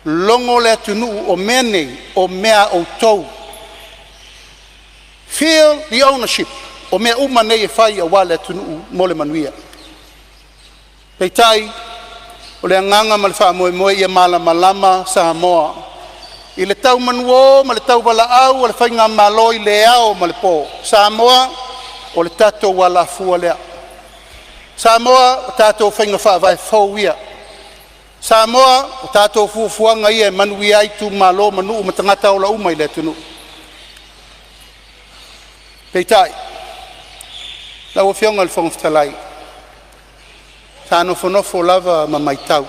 Logo le atunuu o mea nei o mea a outou. Feel the ownership. O mea uma nei e fai aua le atunuu mo le manuia. Peitai, o le agaga ma le faamoemoe ia malamalama Samoa i le tau manuō ma le tauvalaau o le faigamalo i le ao ma le po. Samoa, o le tatou alafua lea. Samoa, o tatou faiga faavae fou ia. Samoa, o tatou fuafuaga ia e manuia ai itumalo ma nuu ma tagata ola uma i le atunuu. Peitai, lau Afioga i le Fofoga Fetalai, sa nofonofo lava ma matau,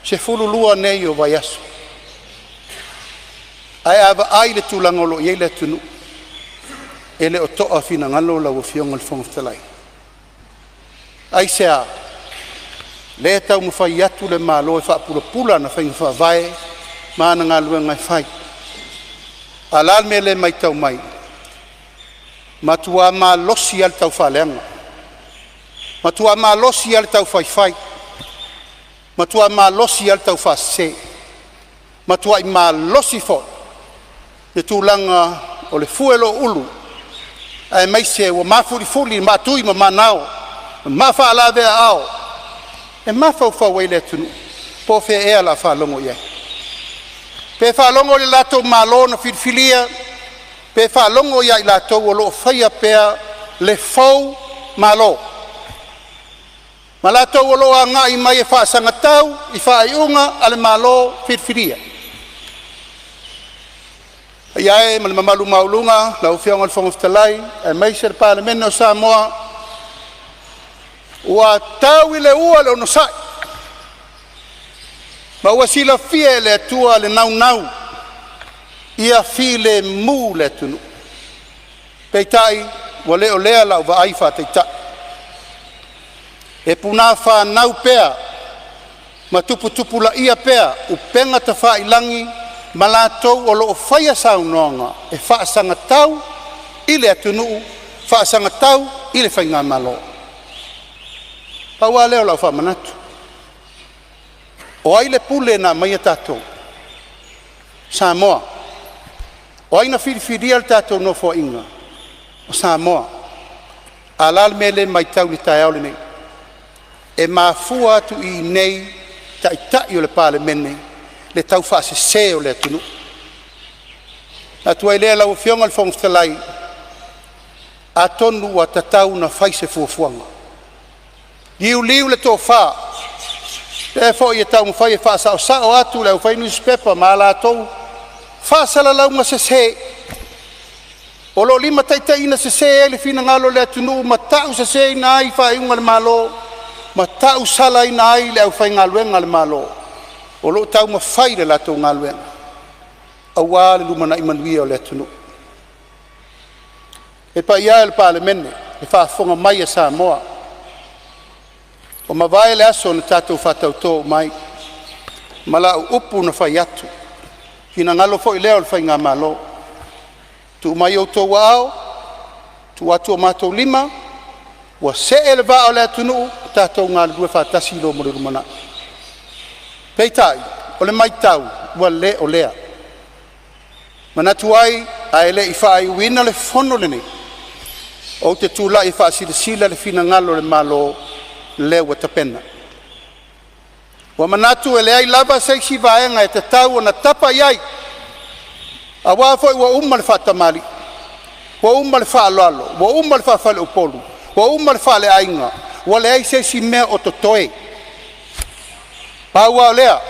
12 nei o vaiaso, ae a vaai i le tulaga o lo o i ai le atunuu, e le o toa finagalo lau Afioga i le Fofoga Fetalai. Aisea? Lea e taumafai atu le Malo e faapulapula ana faiga faavae ma ana galuega e fai. A o le a le mea lea e matau mai? Matua malosi lava le taufaaleaga, matua malosi lava le taufaifai, matua malosi lava le taufaasese, matuai malosi foi le tulaga o le fue o lou ulu aemaise ua mafulifuli maatui ma manao ma mafaalaveaao e mafaufau ai le atunuu po o fea ea o le a faalogo i ai. Pe faalogo i le latou Malo na filifilia pe faalogo ia i latou o lo o faia pea le foumalo, ma latou o lo o agai mai e faasagatau i faaiuga a le Malo filifilia. Le paia e ma le mamalu maualuga lau Afioga i le Fofoga Fetalai aemaise le Palemene o Samoa, ua tau i le ua le onosai ma ua silafia e le Atua le naunau ia filemu le atunuu. Peitai, ua le o lea lau vaai faa-taitai, e punāfanau pea ma tuputupulaia pea upega tafailagi ma latou o lo o faia saunoaga e faasagatau i le atunuu, faasagatau i le faigamalo. Pau lava lea o lau faamanatu, o ai le pule na aumaia tatou? Samoa. O ai na filifilia le tatou Nofoaiga? O Samoa. A o le a le mea lea e matau i le taeao lenei? E mafua atu i inei Taitai o le Palemene le taufaasese o le atunuu. Ona manatu ai lea lau Afioga i le Fofoga Fetalai, atonu ua tatau ona fai se fuafuaga, liuliu le tofa, o lea foi e taumafai e faasaosao atu le aufai nusipepa ma a latou faasalalauga sese o lo o limataitaiinasese ai le finagalo o le atunuu ma tauseseina ai faaiuga a le Malo ma tausalaina ai le aufaigaluega a le Malo o lo o taumafai le latou galuega aua le lumanai manuia o le atunuu. Le paia e o le Palemene, le faafofoga mai a Samoa, ua mavae le aso na tatou faatauto uma ai ma lau upu na fai atu, finagalo foi lea o le faigamalo, tuu mai i outou aao, tuu atu o matou lima ua see le vaa o le atunuu, tatou galulue faatasi mo le lumanai. Peitai, o le matau ua le o lea. Manatu ai ae le i faaiuina le fono lenei, ou te tulai e faasilasila le finagalo o le Malo lea ua tapena. Ua manatu e leai lava se isi vaega e tatau ona tapa i ai, aua foi ua uma le faatamalii, ua uma le faaaloalo, ua uma le faafaleupolu, ua uma le faaleaiga, ua leai se isi mea o totoe. Pau lava o lea,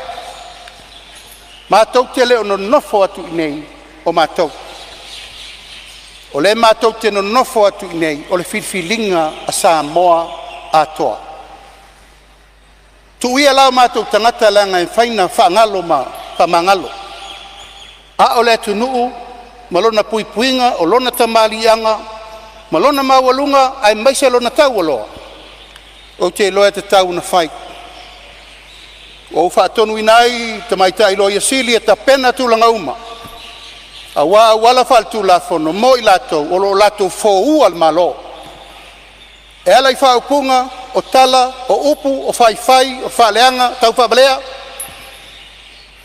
Matou te le o nonofo atu i inei o matou. O lea matou te nonofo atu i inei o le filifiliga a Samoa atoa. Tuuia la o matou tagata leaga e mafai ona faagalo ma faamagalo, a o le atunuu ma lona puipuiga, o lona tamaliiaga ma lona maualuga aemaise lona taualoa, ou te iloa e tatau ona fai. Ua ou faatonuina ai le Tamaitai Loia Sili e tapena tulaga uma aua auala faaletulafono mo i latou o lo o latou foua le Malo e ala i faaupuga, o tala, o upu, o faifai, o faaleaga taufaavalea.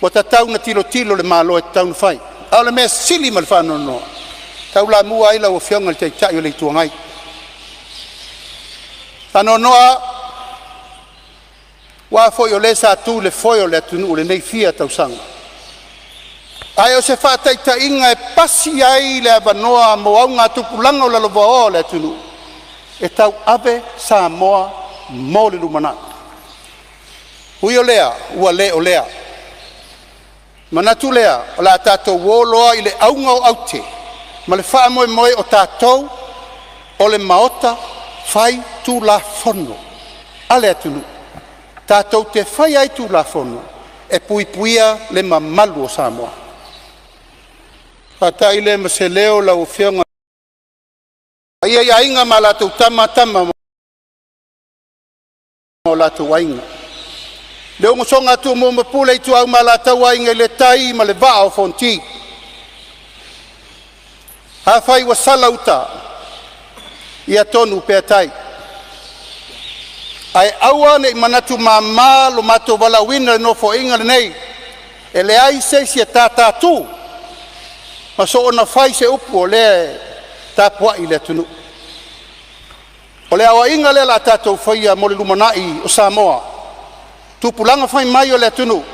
Ua tatau ona tilotilo le Malo e tatau ona fai. A o le mea sili ma le faanoanoa, e taulamua ai lau Afioga i le Taitai o le Itu Agai. Faanoanoa aua foi o le sa tu i le foe o le atunuu i lenei fia tausaga, ae o se faataitaiga e pasi ai le avanoa mo augatupulaga lalovaoa o le atunuu e tauave Samoa mo le lumanai. Ui o lea, ua le o lea. Manatu lea, o le a tatou o loa i le auga o aute ma le faamoemoe, o tatou o le Maota Faitulafono a le atunuu, tatou te faia ai Tulafono e puipuia le mamalu o Samoa. Faata'i lea ma se leo lau Afioga i le paia i Aiga ma latou Tama, Tama ma o latou Aiga, le usoga a Tumua ma Pule, Ituau ma Alataua, Aiga i le Tai ma le Vaa o Fonoti. Afai ua sala uta, ia tonu pea tai, ae aua nei manatu mama lo matou valaauina i le Nofoaiga lenei. E leai se isi e tatātu ma soona fai se upu o lea e tapuai le atunuu. O le aoaiga lea o le a tatou faia mo le lumanai o Samoa, tupulaga fai mai o le atunuu,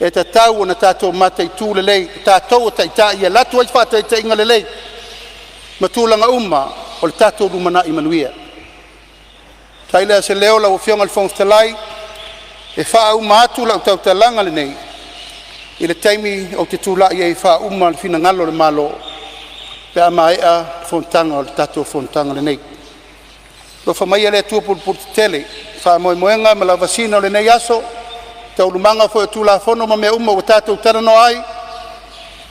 e tatau ona tatou mataitu lelei, o tatou o taitai e alu atu ai le faataitaiga lelei ma tulaga uma o le tatou lumanai manuia. Fai lea o se leo lau Afioga i le Fofoga Fetalai e faauma atu lau tautalaga lenei i le taimi ou te tulai ai e faauma le finagalo o le Malo pe a maea le fonotaga o le tatou fonotaga lenei. Alofa maia le Atua pulepuletetele i faamoemoega ma lavasiga o lenei aso, taualumaga foi o Tulafono ma mea uma ua tatou talanoa ai,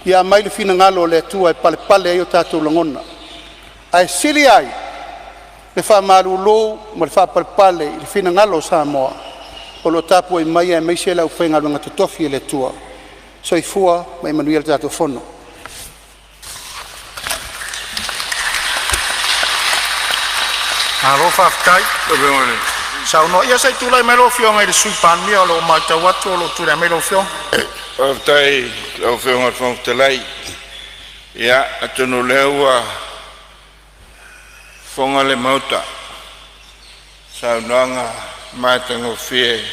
ia aumai le finagalo o le Atua e palepale ai o tatou lagona, ae sili ai le faamalulu ma le faapalepale i le finagalo o Samoa o lo o tapuai mai aemaise le aufaigaluega totofi a le Atua. Soifua ma ia manuia le tatou Fono. Malo faafetai saunoa. Ia se i tulai mai lau Afioga i le Sui Palemia, o lo o matau atu o lo o tulai mai lau Afioga. Faafetai i lau Afioga i le Fofoga Fetalai. Ia atonu o lea ua fofoga le Maota i saunoaga matagofie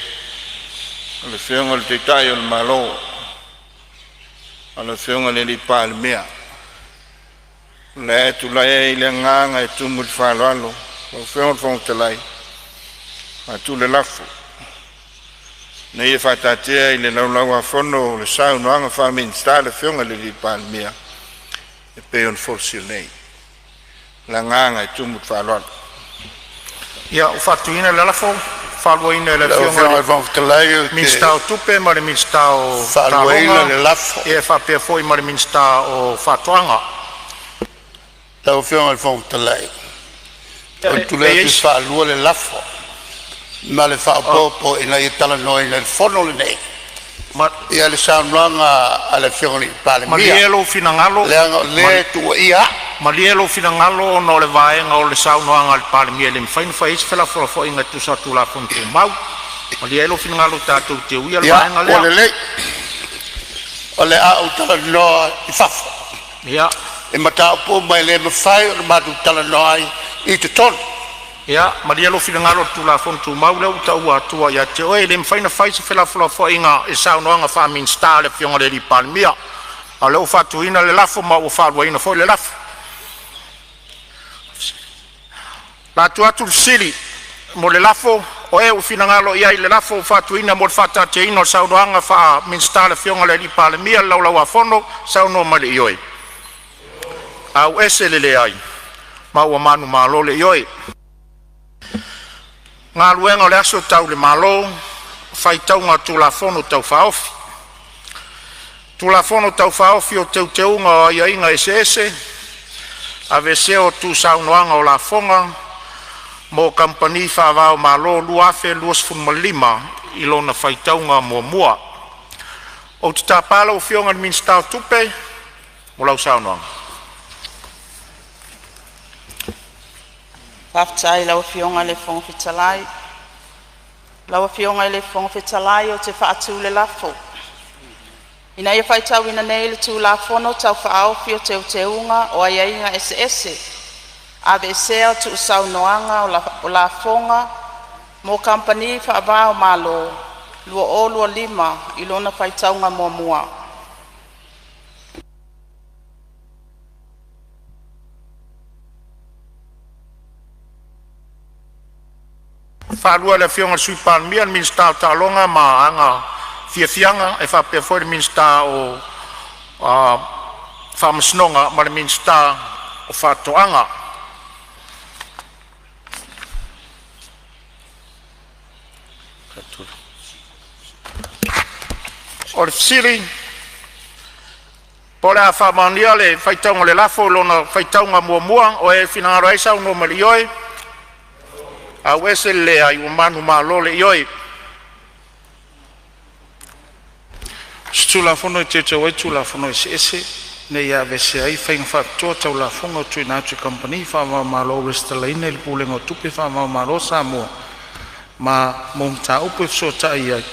a le Afioga i le Taitai o le Malo, le Afioga i le Palemia. O lea e tulai ai le agaga e tumu i le faaaloalo lau Afioga i le Fofoga Fetalai e faatu le lafo, Ina ia faataatia i le Laulau-a-Fono le Saunoaga Faa-Minisita a le Afioga i le Palemia e pei ona folasia nei. Ma le agaga e tumu i le faaaloalo. Ia, ua faatuina le lafo, e faaluaina e le Lau Afioga i Afioga i le le Fofoga Fetalai ou te Minisita o Tupe ma le Minisita o faaluaina Taaloga, le lafo. ia e faapea foi ma le Minisita o Faatoaga. Lau Afioga i le Fofoga Fetalai, ou te E tulai i ai atu e si... faalua le lafo ma le faaopoopo ina ia talanoaina e le Fono lenei Ma, ia le saunoaga a le Afioga i le Palemia, malie lou finagalo, leaga o ma, lea e tuuaia au. malie lou finagalo ona o le vaega o le saunoaga a le Palemia e le mafai ona fai ai se felafolafoaiga e tusa o Tulafono Tumau. Malie ai lou finagalo tatou te uia le Ia, vaega ua lea. lelei, o le a ou talanoa i fafo Ia, i mataupu uma e le mafai ona matou talanoa ai i totonu. ia, malie lou finagalo i le Tulafono Tumau lea ua taua atua ia te oe, e le mafai ona fai se felafolafoaiga i saunoaga faa-Minisita a le Afioga i le Palemia. A o lea ua faatuina le lafo ma ua faaluaina foi le lafo. O le a tuu atu le fesili mo le lafo O e ua finagalo i ai i le lafo ua faatuina mo le faataatiaina o le Saunoaga Faa-Minisita a le Afioga i le Palemia i le Laulau-a-Fono, saunoa mai le ioe. Aveese le leai, ma ua manumalo le ioe. Galuega Tau le Malo, Faitauga o Tulafono Tau Faaofi. Tulafono Tau Faaofi o Teuteuga o Aiaiga Eseese (Aveesea o Tuusaunoaga o Lafoga mo Kamupani Faava-o-Malo 2025) i lona faitauga muamua. Ou te tapa lau Afioga i le Minisita o Tupe mo lau saunoaga. Faafetai i lau Afioga i le Fofoga Fetalai. Lau Afioga i le Fofoga Fetalai ou te faatu le lafo, Ina ia faitauina nei le Tulafono Tau Faaofi o Teuteuga o Aiaiga Eseese (Aveesea o Tuusaunoaga o Lafoga mo Kamupani Faava-o-Malo) 2025 i lona faitauga muamua. Faalua o le Afioga i le Sui Palemia, le Minisita o Taaloga ma Agafiafiaga e faapea foi le Minisita o Faamasinoga ma le Minisita o Faatoaga. O le fesili po o le a faamaonia le faitauga o le lafo i lona faitauga muamua, o e finagalo ai saunoa mai i le ioe, aveese le leai, ua manumalo le ioe. Tulafono e Teuteu ai Tulafono Eseese ina ia aveesea ai faiga faapitoa tau lafoga tuuina atu i kamupani faava-o-Malo resitalaina i le Pulega o Tupe Faavaomalo a Samoa ma mo mataupu e fesootai i ai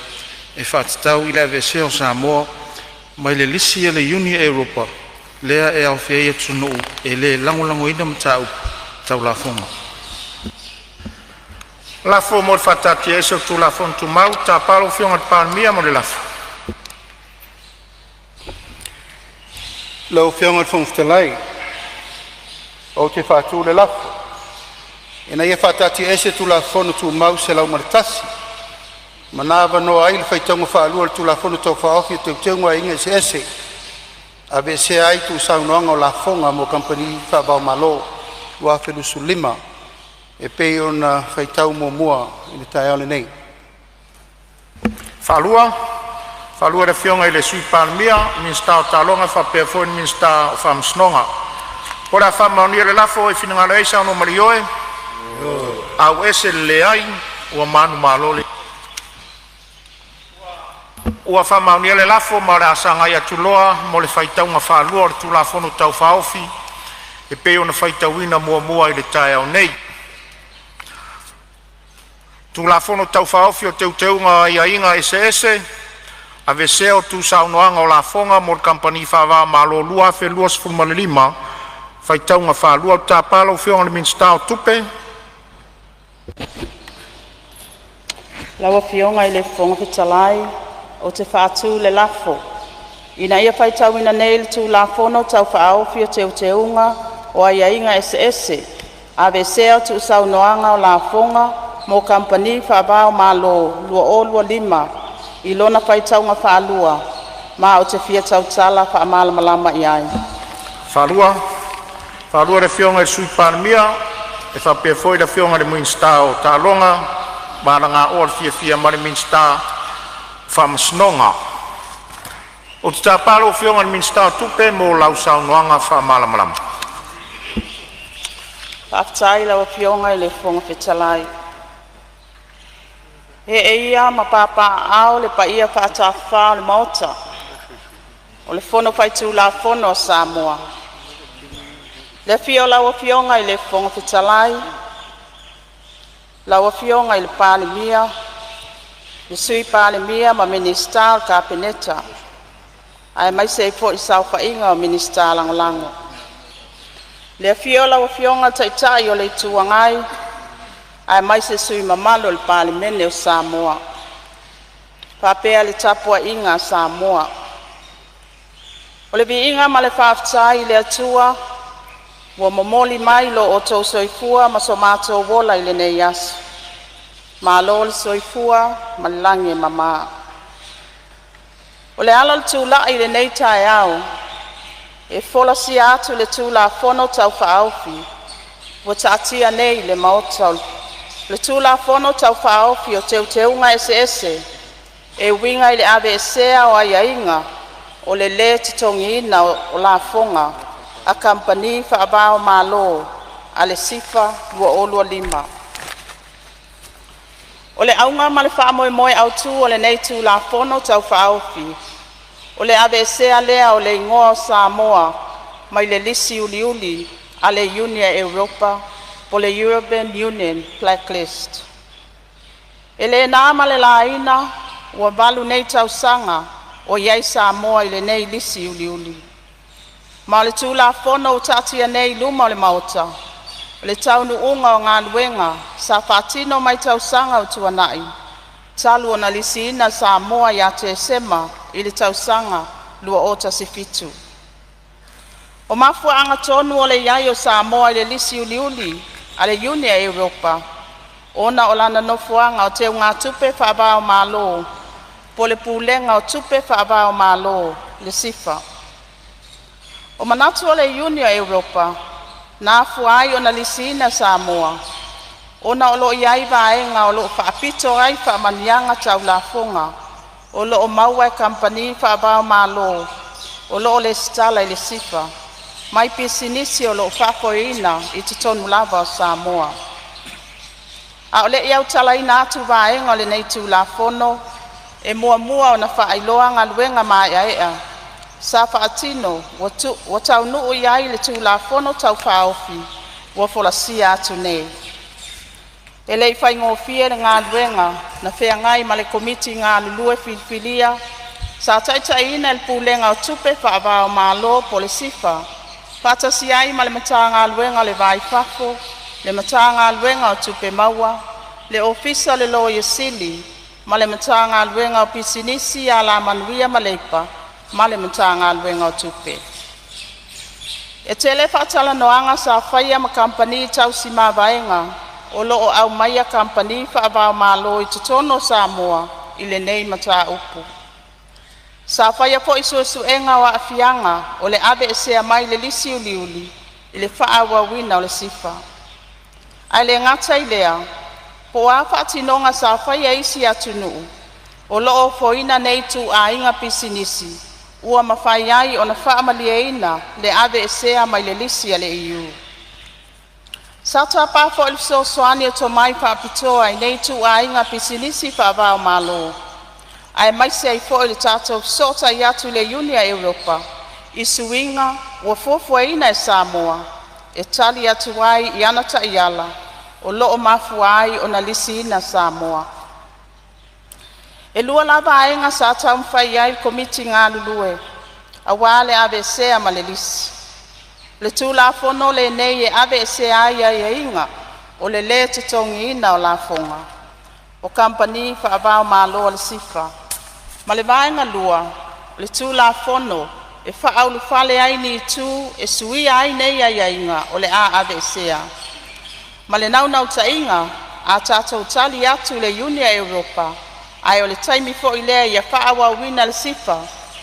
e faatatau i le aveesea o Samoa mai le lisi a le Iuni a Europa lea e aofia ai atunuu e le lagolagoina mataupu tau lafoga. Lafo mo le faataatiaese o Tulafono Tumau. Tapa lau Afioga i le Palemia mo le lafo. Lau Afioga i le Fofoga Fetalai ou te faatu le lafo, Ina ia faataatiaese Tulafono Tumau 101 ma na avanoa ai le faitauga faalua o le Tulafono Tau Faaofi o Teuteuga o Aiaiga Eseese (Aveesea ai Tuusaunoaga o Lafoga mo Kamupani Faava-o-Malo) 2025 e pei ona faitau muamua i le taeao lenei. Faalua, o le Afioga i le Sui Palemia, Minisita o Taaloga faapea foi le Minisita o Faamasinoga. O le a faamaonia le lafo, o e finagalo ai saunoa ma le ioe, aveese le leai, ua manumalo le Ua faamaonia le lafo ma o le a sagai atu loa mo le faitauga faalua o le Tulafono Tau Faaofi e pei ona faitauina muamua i le taeao nei. Tulafono Tau Faaofi o Teuteuga o Aiaiga Eseese (Aveesea o Tuusaunoaga o Lafoga mo Kamupani Faava-o-Malo 2025) – Faitauga Faalua. Ou te tapa lau Afioga i le Minisita o Tupe. Lau Afioga i le Fofoga Fetalai ou te faatu le lafo, Ina ia faitauina nei le Tulafono Tau Faaofi o Teuteuga o Aiaiga Eseese (Aveesea o Tuusaunoaga o Lafoga mo Kamupani Faava-o-Malo 2025) i lona faitauga faalua, ma ou te fia tautala faamalamalama i ai. Faalua, le Afioga i le Sui Palemia e faapea foi le Afioga i le Minisita o Taaloga ma Alagaoa le Fiafia ma le Minisita o Faamasinoga. Ou te tapa lau Afioga i le Minisita o Tupe mo lau saunoaga faamalamalama. Faafetai i lau Afioga i le Fofoga Fetalai. Ee ia ma papaaao le paia faatafafa o le Maota, o le Fono Faitulafono a Samoa. I le afio o lau Afioga i le Fofoga Fetalai, lau Afioga i le Palemia, le Sui Palemia ma Minisita o le Kapeneta aemaise ai foi le saofaiga o Minisita Lagolago. Le afio o lau Afioga i le Taitai o le Itu Agai aemaise sui usufono mamalu o le Palemene o Samoa, faapea le tapuaiga a Samoa. O le viiga ma le faafetai i le Atua ua momoli mai lo outou soifua ma so matou ola i lenei aso. Malo le soifua ma le lagi e mama. O le ala o le tula'i i lenei taeao e folasia atu le Tulafono Tau Faaofi ua taatia nei i le Maota, o le Tulafono Tau Faaofi o Teuteuga Eseese e uiga i le aveesea o aiaiga o le lē totogiina o lafoga a kamupani faava-o-Malo a le SIFA 2025. O le auga ma le faamoemoe autū o lenei Tulafono Tau Faaofi, o le aveesea lea o le igoa o Samoa mai le lisi uliuli a le Iuni a Europa po o le European Union Black List. E le na ma le laina ua 8 nei tausaga o i ai Samoa i lenei lisi uliuli. Ma o le Tulafono ua taatia nei i luma o le Maota, o le taunuuga o galuega sa faatino mai tausaga ua tuanai talu ona lisiina Samoa ia Tesema i le tausaga 2017. O mafuaaga tonu o le i ai o Samoa i le lisi uliuli a le Iuni a Europa, ona o lana nofoaga o teugatupe faava-o-Malo po o le Pulega o Tupe Faava-o-Malo le SIFA. O manatu o le Iuni a Europa na afua ai ona lisiina Samoa, ona o loo i ai vaega o loo faapito ai faamanuiaga tau lafoga o loo maua e kamupani faava-o-Malo o loo resitala i le SIFA, mai pisinisi o loo faafoeina i totonu lava o Samoa. A o lei autalaina atu vaega o lenei Tulafono, e muamua ona faailoa galuega maeaea sa faatino ua taunuu iai le Tulafono Tau Faaofi ua folasia atu nei. E le i faigofie le galuega na feagai ma le Komiti galulue filifilia sa taitaiina e le Pulega o Tupe Faava-o-Malo po o le SIFA, faatasi ai ma le Matagaluega o le Va i Fafo, le Matagaluega o Tupe Maua, le Ofisa o le Loia Sili ma le Matagaluega o Pisinisi, Alamanuia ma Leipa ma le Matagaluega o Tupe. E tele faatalanoaga sa faia ma kamupani tausi mavaega o loo aumaia kamupani faava-o-Malo i totonu o Samoa i lenei mataupu. Sa faia foi suesuega o aafiaga o le aveesea mai le lisi uliuli i le faaauauina o le SIFA. Ae le gata i lea, poo a faatinoga sa faia e isi atunuu o loo ofoina nei ituaiga pisinisi ua mafai ai ona faamalieina le aveesea mai le lisi a le EU. Sa tapa foi le fesoasoani o tomai faapitoa i nei ituaiga pisinisi faava-o-Malo, aemaise ai foi o le tatou fesootai atu i le Iuni a Europa i suiga ua fuafuaina e Samoa e tali atu ai i ana taiala o loo mafua ai ona lisiina Samoa. E lua la vaega sa taumafai iai le Komiti galulue aua le aveesea ma le lisi. O le Tulafono lenei e aveesea ai aiaiga o le lē totogiina o lafoga o kamupani faava-o-Malo a le SIFA, ma le vaega lua, o le Tulafono e faaulufale ai ni itu e suia ai nei aiaiga o le a aveesea. Ma le naunautaiga a tatou tali atu i le Iuni a Europa, ae o le taimi foi lea ia faaauauina e le SIFA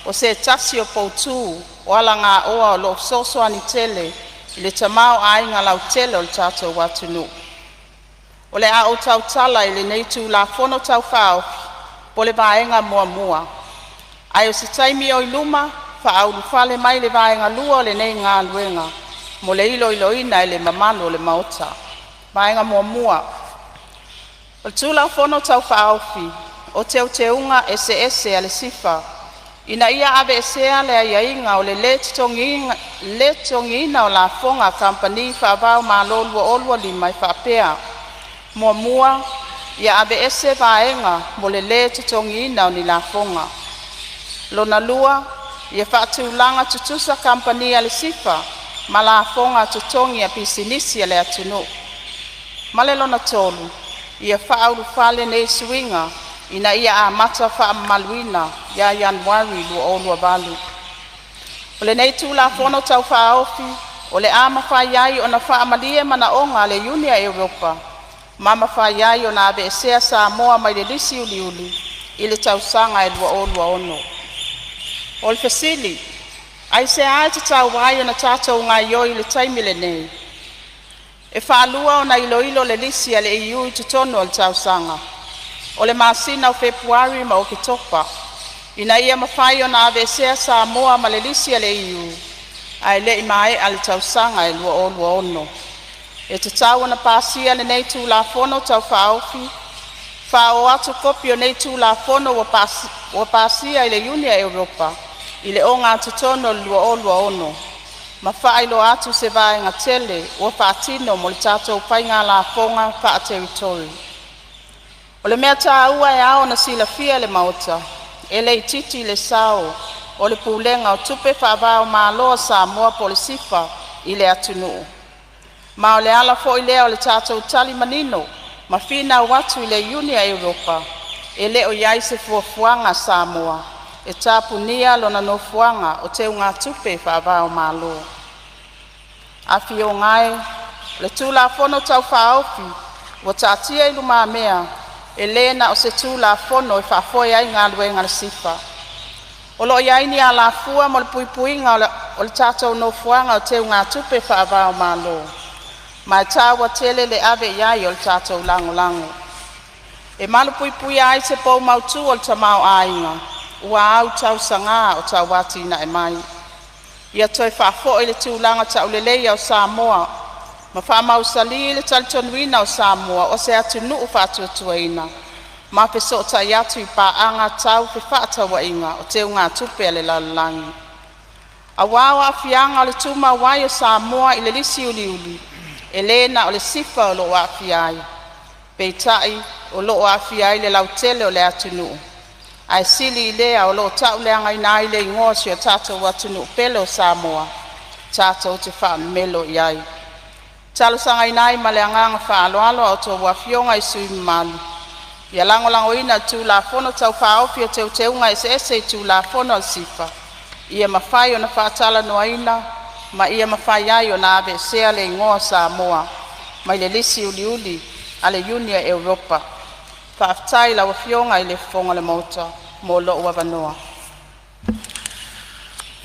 o se tasi o poutu o alagaoa o loo fesoasoani tele i le tamaoaiga lautele o le tatou atunuu. O le a ou tautala i lenei Tulafono Tau Faaofi po o le vaega muamua, ae o se taimi oi luma faaulufale mai le vaega lua o lenei galuega mo le iloiloina e le mamalu o le Maota. Vaega 1. O le Tulafono Tau Faaofi o Teuteuga Eseese a le SIFA ina ia aveesea le aiaiga o le lē totogiina o lafoga a kamupani faava-o-Malo 2025 e faapea: Muamua, ia aveese vaega mo le lē totogiina o ni lafoga. Lona lua, ia faatulaga tutusa kamupani a le SIFA ma lafoga totogi a pisinisi a le atunuu. Ma le lona tolu, ia faaulufale nei suiga ina ia amata faamamaluina ia Ianuari 2028. O lenei Tulafono Tau Faaofi o le a mafai ai ona faamalie manaoga a le Iuni a Europa ma mafai ai ona aveesea Samoa mai le lisi uliuli i le tausaga e 2026. O le fesili, aisea e tatau ai ona tatou gaoioi i le taimi lenei? E faalua ona iloilo le lisi a le EU i totonu o le tausaga, o le masina o Fepuari ma Oketopa, ina ia mafai ona aveesea Samoa ma le lisi a le EU ae le i maea le tausaga e 2026. E tatau ona pasia lenei Tulafono Tau Faaofi, faaoo atu kopi o nei Tulafono ua pasia e le Iuni a Europa i le ogatotonu o le 2026 ma faailoa atu se vaega tele ua faatino mo le tatou faiga lafoga faa-Territory. O le mea taua e ao ona silafia e le Maota, e le itiiti le sao o le Pulega o Tupe Faava-o-Malo a Samoa po o le SIFA i le atunuu, ma o le ala foi lea o le tatou tali manino ma finau atu i le Iuni a Europa, e le o i ai se fuafuaga a Samoa e tapunia lona nofoaga o teugatupe faava-o-Malo. Afioga e, o le Tulafono Tau Faaofi ua taatia i lumamea e le na o se Tulafono e faafoe ai galuega a le SIFA. O loo i ai ni alafua mo le puipuiga o le tatou nofoaga o teugatupe faava-o-Malo, ma e taua tele le ave i ai o le tatou lagolago. E malupuipuia ai se pou mautu o le tamaoaiga ua autausaga o tauatinae mai. Ia toe faafoi le tulaga tauleleia o Samoa ma faamausali le talitonuina o Samoa o se atunuu faatuatuaina ma fesootai atu i paaga tau fefaatauaiga o teugatupe a le lalolagi. Auā o aafiaga o le tumau ai o Samoa i le lisi uliuli, e le na o le SIFA o loo aafia ai, peitai o loo aafia ai le lautele o le atunuu, ae sili i lea o loo tauleagaina ai le igoa o si o tatou atunuu pele o Samoa tatou te faamemelo i ai. E talosagaina ai ma le agaga faaaloalo a outou Afioga i sui usufono mamalu ia lagolagoina le Tulafono Tau Faaofi o Teuteuga Eseese i Tulafono a le SIFA ia mafai ona faatalanoaina ma ia mafai ai ona aveesea le igoa o Samoa mai le lisi uliuli a le Iuni a Europa. Faafetai i lau Afioga i le Fofoga o le Maota mo lo'u avanoa.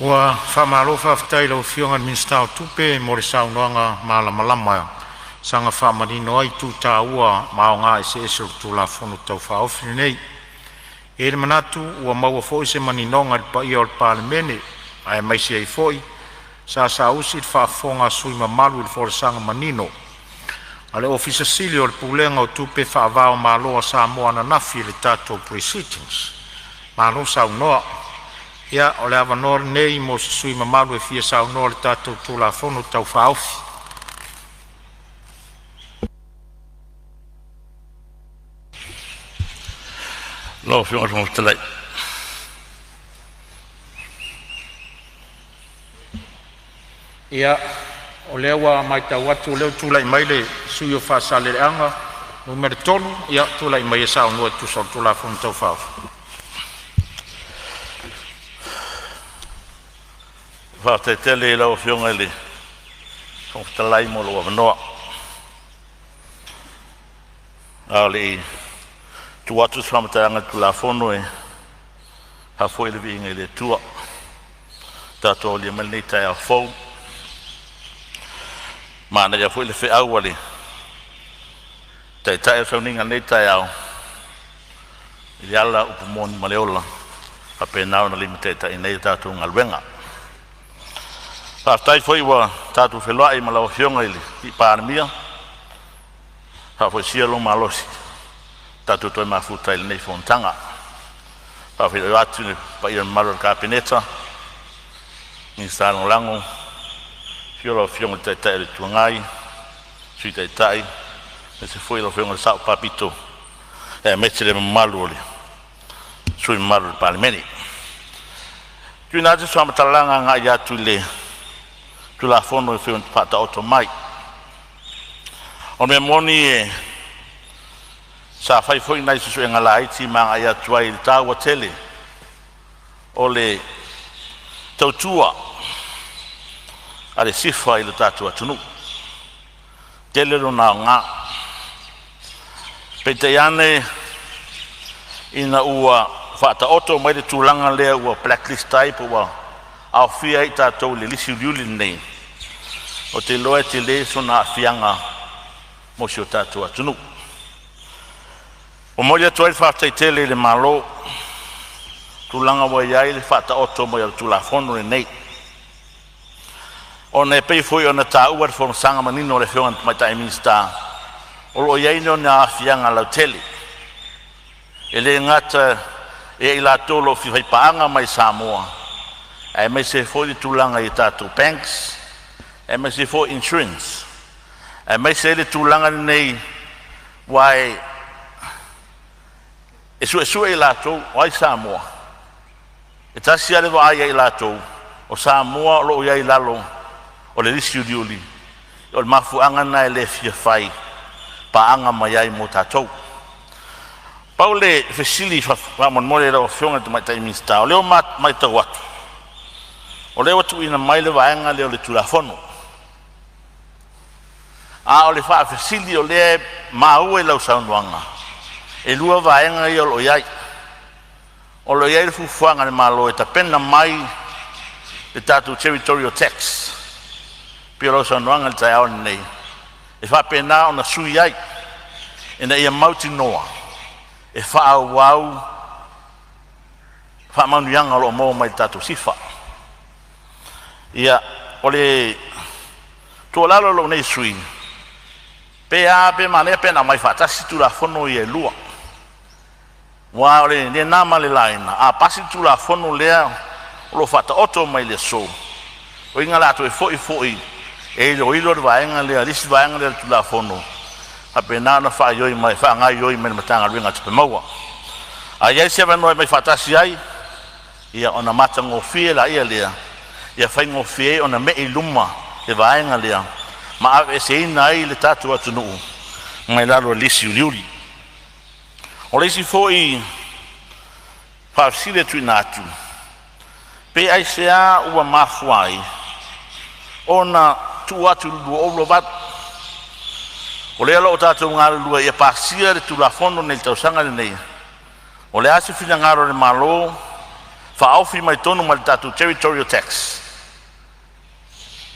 Ua faamalo faafetai i lau Afioga i le Minisita o Tupe mo le saunoaga malamalama e saga faamanino ai itu taua ma aoga eseese o le Tulafono Tau Faaofi lenei. E i ai le manatu ua maua foi se maninoga i le paia o le Palemene, aemaise ai foi sa saausi le faafofoga a sui usufono mamalu i le folasaga manino a le Ofisa Sili o le Pulega o Tupe Faava-o-Malo a Samoa ananafi i le tatou pre-sitting. Malo saunoa. Ia, o le avanoa lenei mo se sui usufono mamalu e fia saunoa i le tatou Tulafono Tau Faaofi. Lau Afioga i le Fofoga Fetalai. Ia, o lea ua matau atu o lea ua tulai mai le sui usufono mo Faasaleleaga 3. Ia, tulai mai e saunoa e tusa o le Tulafono Tau Faaofi. Faafetai tele i lau Afioga i le Fofoga Fetalai mo lou avanoa. A o le i tuu atu se faamatalaga i le Tulafono, e faafoi le viiga i le Atua ua tatou aulia mai lenei taeao fou. Manaia foi le feau a le Taitai o le sauniga i lenei taeao, i le ala o upu moni ma le ola, e faapena ona limataitaiina ai a tatou galuega. Faafetai foi ua tatou feiloai ma lau Afioga i le Palemia, faafoisia lou malosi tatou toe mafuta ai i lenei fonotaga. E faafeiloai atu i le paia ma le mamalu o le Kapeneta, Minisita Lagolago, afio lau Afioga i le Taitai o le Itu Agai, Sui Taitai, aemaise foi lau Afioga i le Sao Faapito aemaise le mamalu o sui usufono mamalu o le Palemene. Tuuina atu se faamatalaga agai atu i le Tulafono e pei ona faataoto mai. O le mea moni sa fai foi nai suesuega laiti ma agai atu ai i le taua tele o le tautua a le SIFA i le tatou atunuu, tele lona aoga. Peitai ane ina ua faataoto mai le tulaga lea ua blacklist ai po ua aofia ai tatou i le lisi uliuli lenei, ou te iloa e tele sona aafiaga mo si o tatou atunuu. Momoli atu ai le faafetai tele i le Malo i tulaga ua i ai le faataoto mai o le Tulafono lenei, ona e pei foi ona taua i le folasaga manino a le Afioga i le Tamaitai Minisita, o lo o i ai lona aafiaga lautele. E le gata ia i latou o lo o fia faipaaga mai i Samoa, aemaise ai foi le tulaga i tatou banks, aemaise foi insurance, aemaise ai le tulaga lenei, aua e suesue i latou o ai Samoa. E tasi lava le vaai ia i latou, o Samoa o lo o i ai i lalo o le lisi uliuli, o le mafuaaga lena e le fia fai paaga mai ai mo tatou. Pau le fesili faamolemole i lau Afioga i le Tamaitai Minisita, o lea ua matau atu, o lea ua tuuina mai le vaega lea o le Tulafono, a o le faafesili o lea e maua i lau saunoaga, e lua vaega ia o lo o i ai. O lo o i ai le fuafuaga a le Malo e tapena mai le tatou territorial tax pei o lau saunoaga i le taeao lenei, e faapena ona sui ai ina ia mautinoa e faaauau faamanuiaga o lo o maua mai i le tatou SIFA. Ia, o le tuualalo a lou nei sui usufono, pe a pe manaia pe ana aumai faatasi Tulafono ia e lua, aua o le na ma le laina, a pasi le Tulafono lea o lo o faataoto mai i le aso, o lona uiga o le a toe foi foi e iloilo le vaega lea, le isi vaega lea o le Tulafono, faapena ona faaioi mai faagaoioi mai e le Matagaluega o Tupe Maua. A i ai se avanoa e aumai faatasi ai, ia ona matagofie laia lea, ia faigofie ai ona mei i luma le vaega lea ma aveeseina ai le tatou atunuu mai lalo o le lisi uliuli. O le isi foi faafesili e tuuina atu, pe aisea ua mafua ai ona tuu atu i le 2028? O lea o lo o tatou galulue ia pasia le Tulafono lenei i le tausaga lenei. O le a se finagalo o le Malo faaofi mai totonu ma le tatou territorial tax?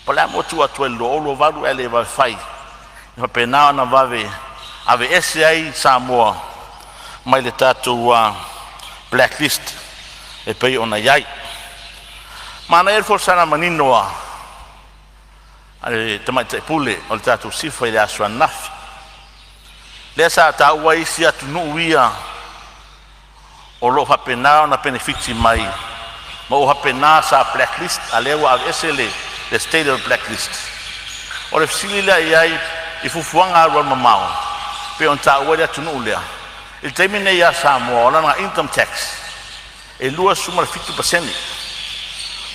Po o le a le mea ua tuu atu ai i le 2028 ae le vave fai e faapena ona vave aveese ai Samoa mai le tatou blacklist e pei ona i ai. Manaia le folasaga manino a le Tamaitai Pule o le tatou SIFA i le aso ananafi, lea sa taua ai isi atunuu ia o lo o faapena ona penefiti mai ma ua faapena sa blacklist, a o lea ua aveese le state o le blacklist. O le fesili la i ai i fuafuaga alualumamao pei ona taua ai le atunuu lea, i le taimi nei ia Samoa o lana income tax e 27%.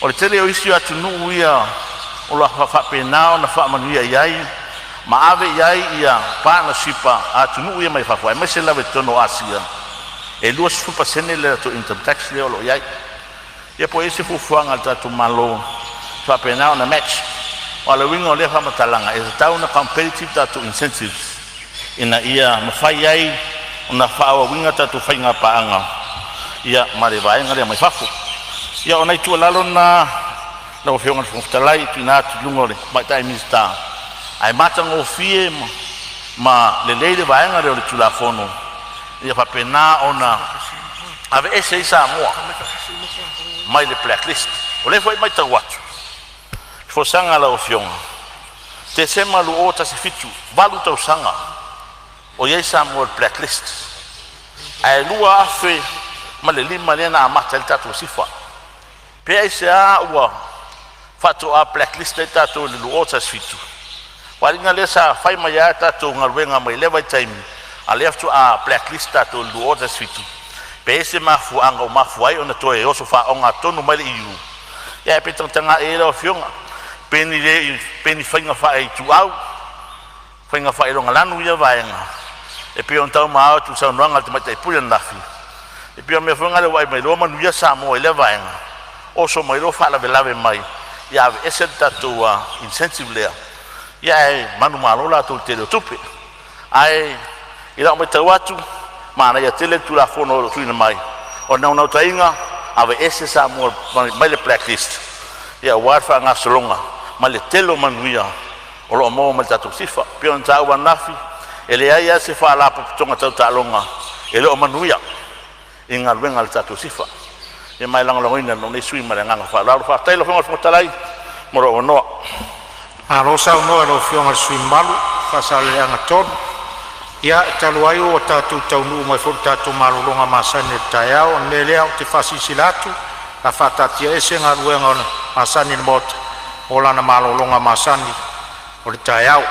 O le tele o isi atunuu ia o lo o faapena ona faamanuia i ai ma ave i ai ia partnership a atunuu ia mai fafo, aemaise lava i totonu o Asia, e 20% le latou income tax lea o lo o i ai. Ia po o i ai se fuafuaga a le tatou Malo e faapena ona match. Aua o le uiga o lea faamatalaga, e tatau ona competitive tatou incentives ina ia mafai ai ona faaauauina tatou faiga paaga ia ma le vaega lea mai fafo. Ia o nai tuualalo na lau Afioga i le Fofoga Fetalai e tuuina atu i luga o le Tamaitai Minisita, ae matagofie ma lelei le vaega lea o le Tulafono ia faapena ona aveese ai Samoa mai le blacklist. O lea foi e matau atu i folasaga a lau Afioga, Tesema 2017, 8 tausaga o i ai Samoa i le blacklist, ae 2005 lea na amata ai le tatou SIFA. Pe aisea ua faatoa blacklist ai tatou i le 2017? Faaaliga lea sa fai mai lava tatou galuega mai lea vaitaimi, a o lea faatoa blacklist tatou i le 2017. Pe i ai se mafuaaga ua mafua ai ona toe oso faaogatotonu mai le EU, ae pe tagatagai i ai lau Afioga, pe ni le pe ni faiga faaituau, faiga faailogalanu ia vaega e pei ona tau atu i le saunoaga a le Tamaitai Pule ananafi, e pei o le mea foi lena ua vaai mai loa manuia Samoa i lea vaega, oso mai loa faalavelave mai ia aveese le tatou incentive lea, ia ae manumalo latou i le tele o tupe. Ae I lau matau atu, manaia tele le Tulafono o lo o tuuina mai. O le naunautaiga, aveese Samoa mai le blacklist, ia, aua le faagasologa ma le tele o manuia o lo o maua mai le tatou SIFA. E pei ona taua ananafi, e leai lava se faalapotopotoga tau taaloga e le o manuia i galuega a le tatou SIFA. Ia ma e lagolagoina e lou nei sui usufono ma le agaga faaaloalo. Faafetai lau Afioga i le Fofoga Fetalai mo lou avanoa. Malo saunoa i lau Afioga i le sui usufono mamalu mo Faasaleleaga 3. Ia, e talu ai ua tatou taunuu mai foi i le tatou malologa masani o le taeao, o le mea lea ou te faasilasila atu, o le a faataatiaese Galuega masani a le Maota mo lana malologa masani o le taeao.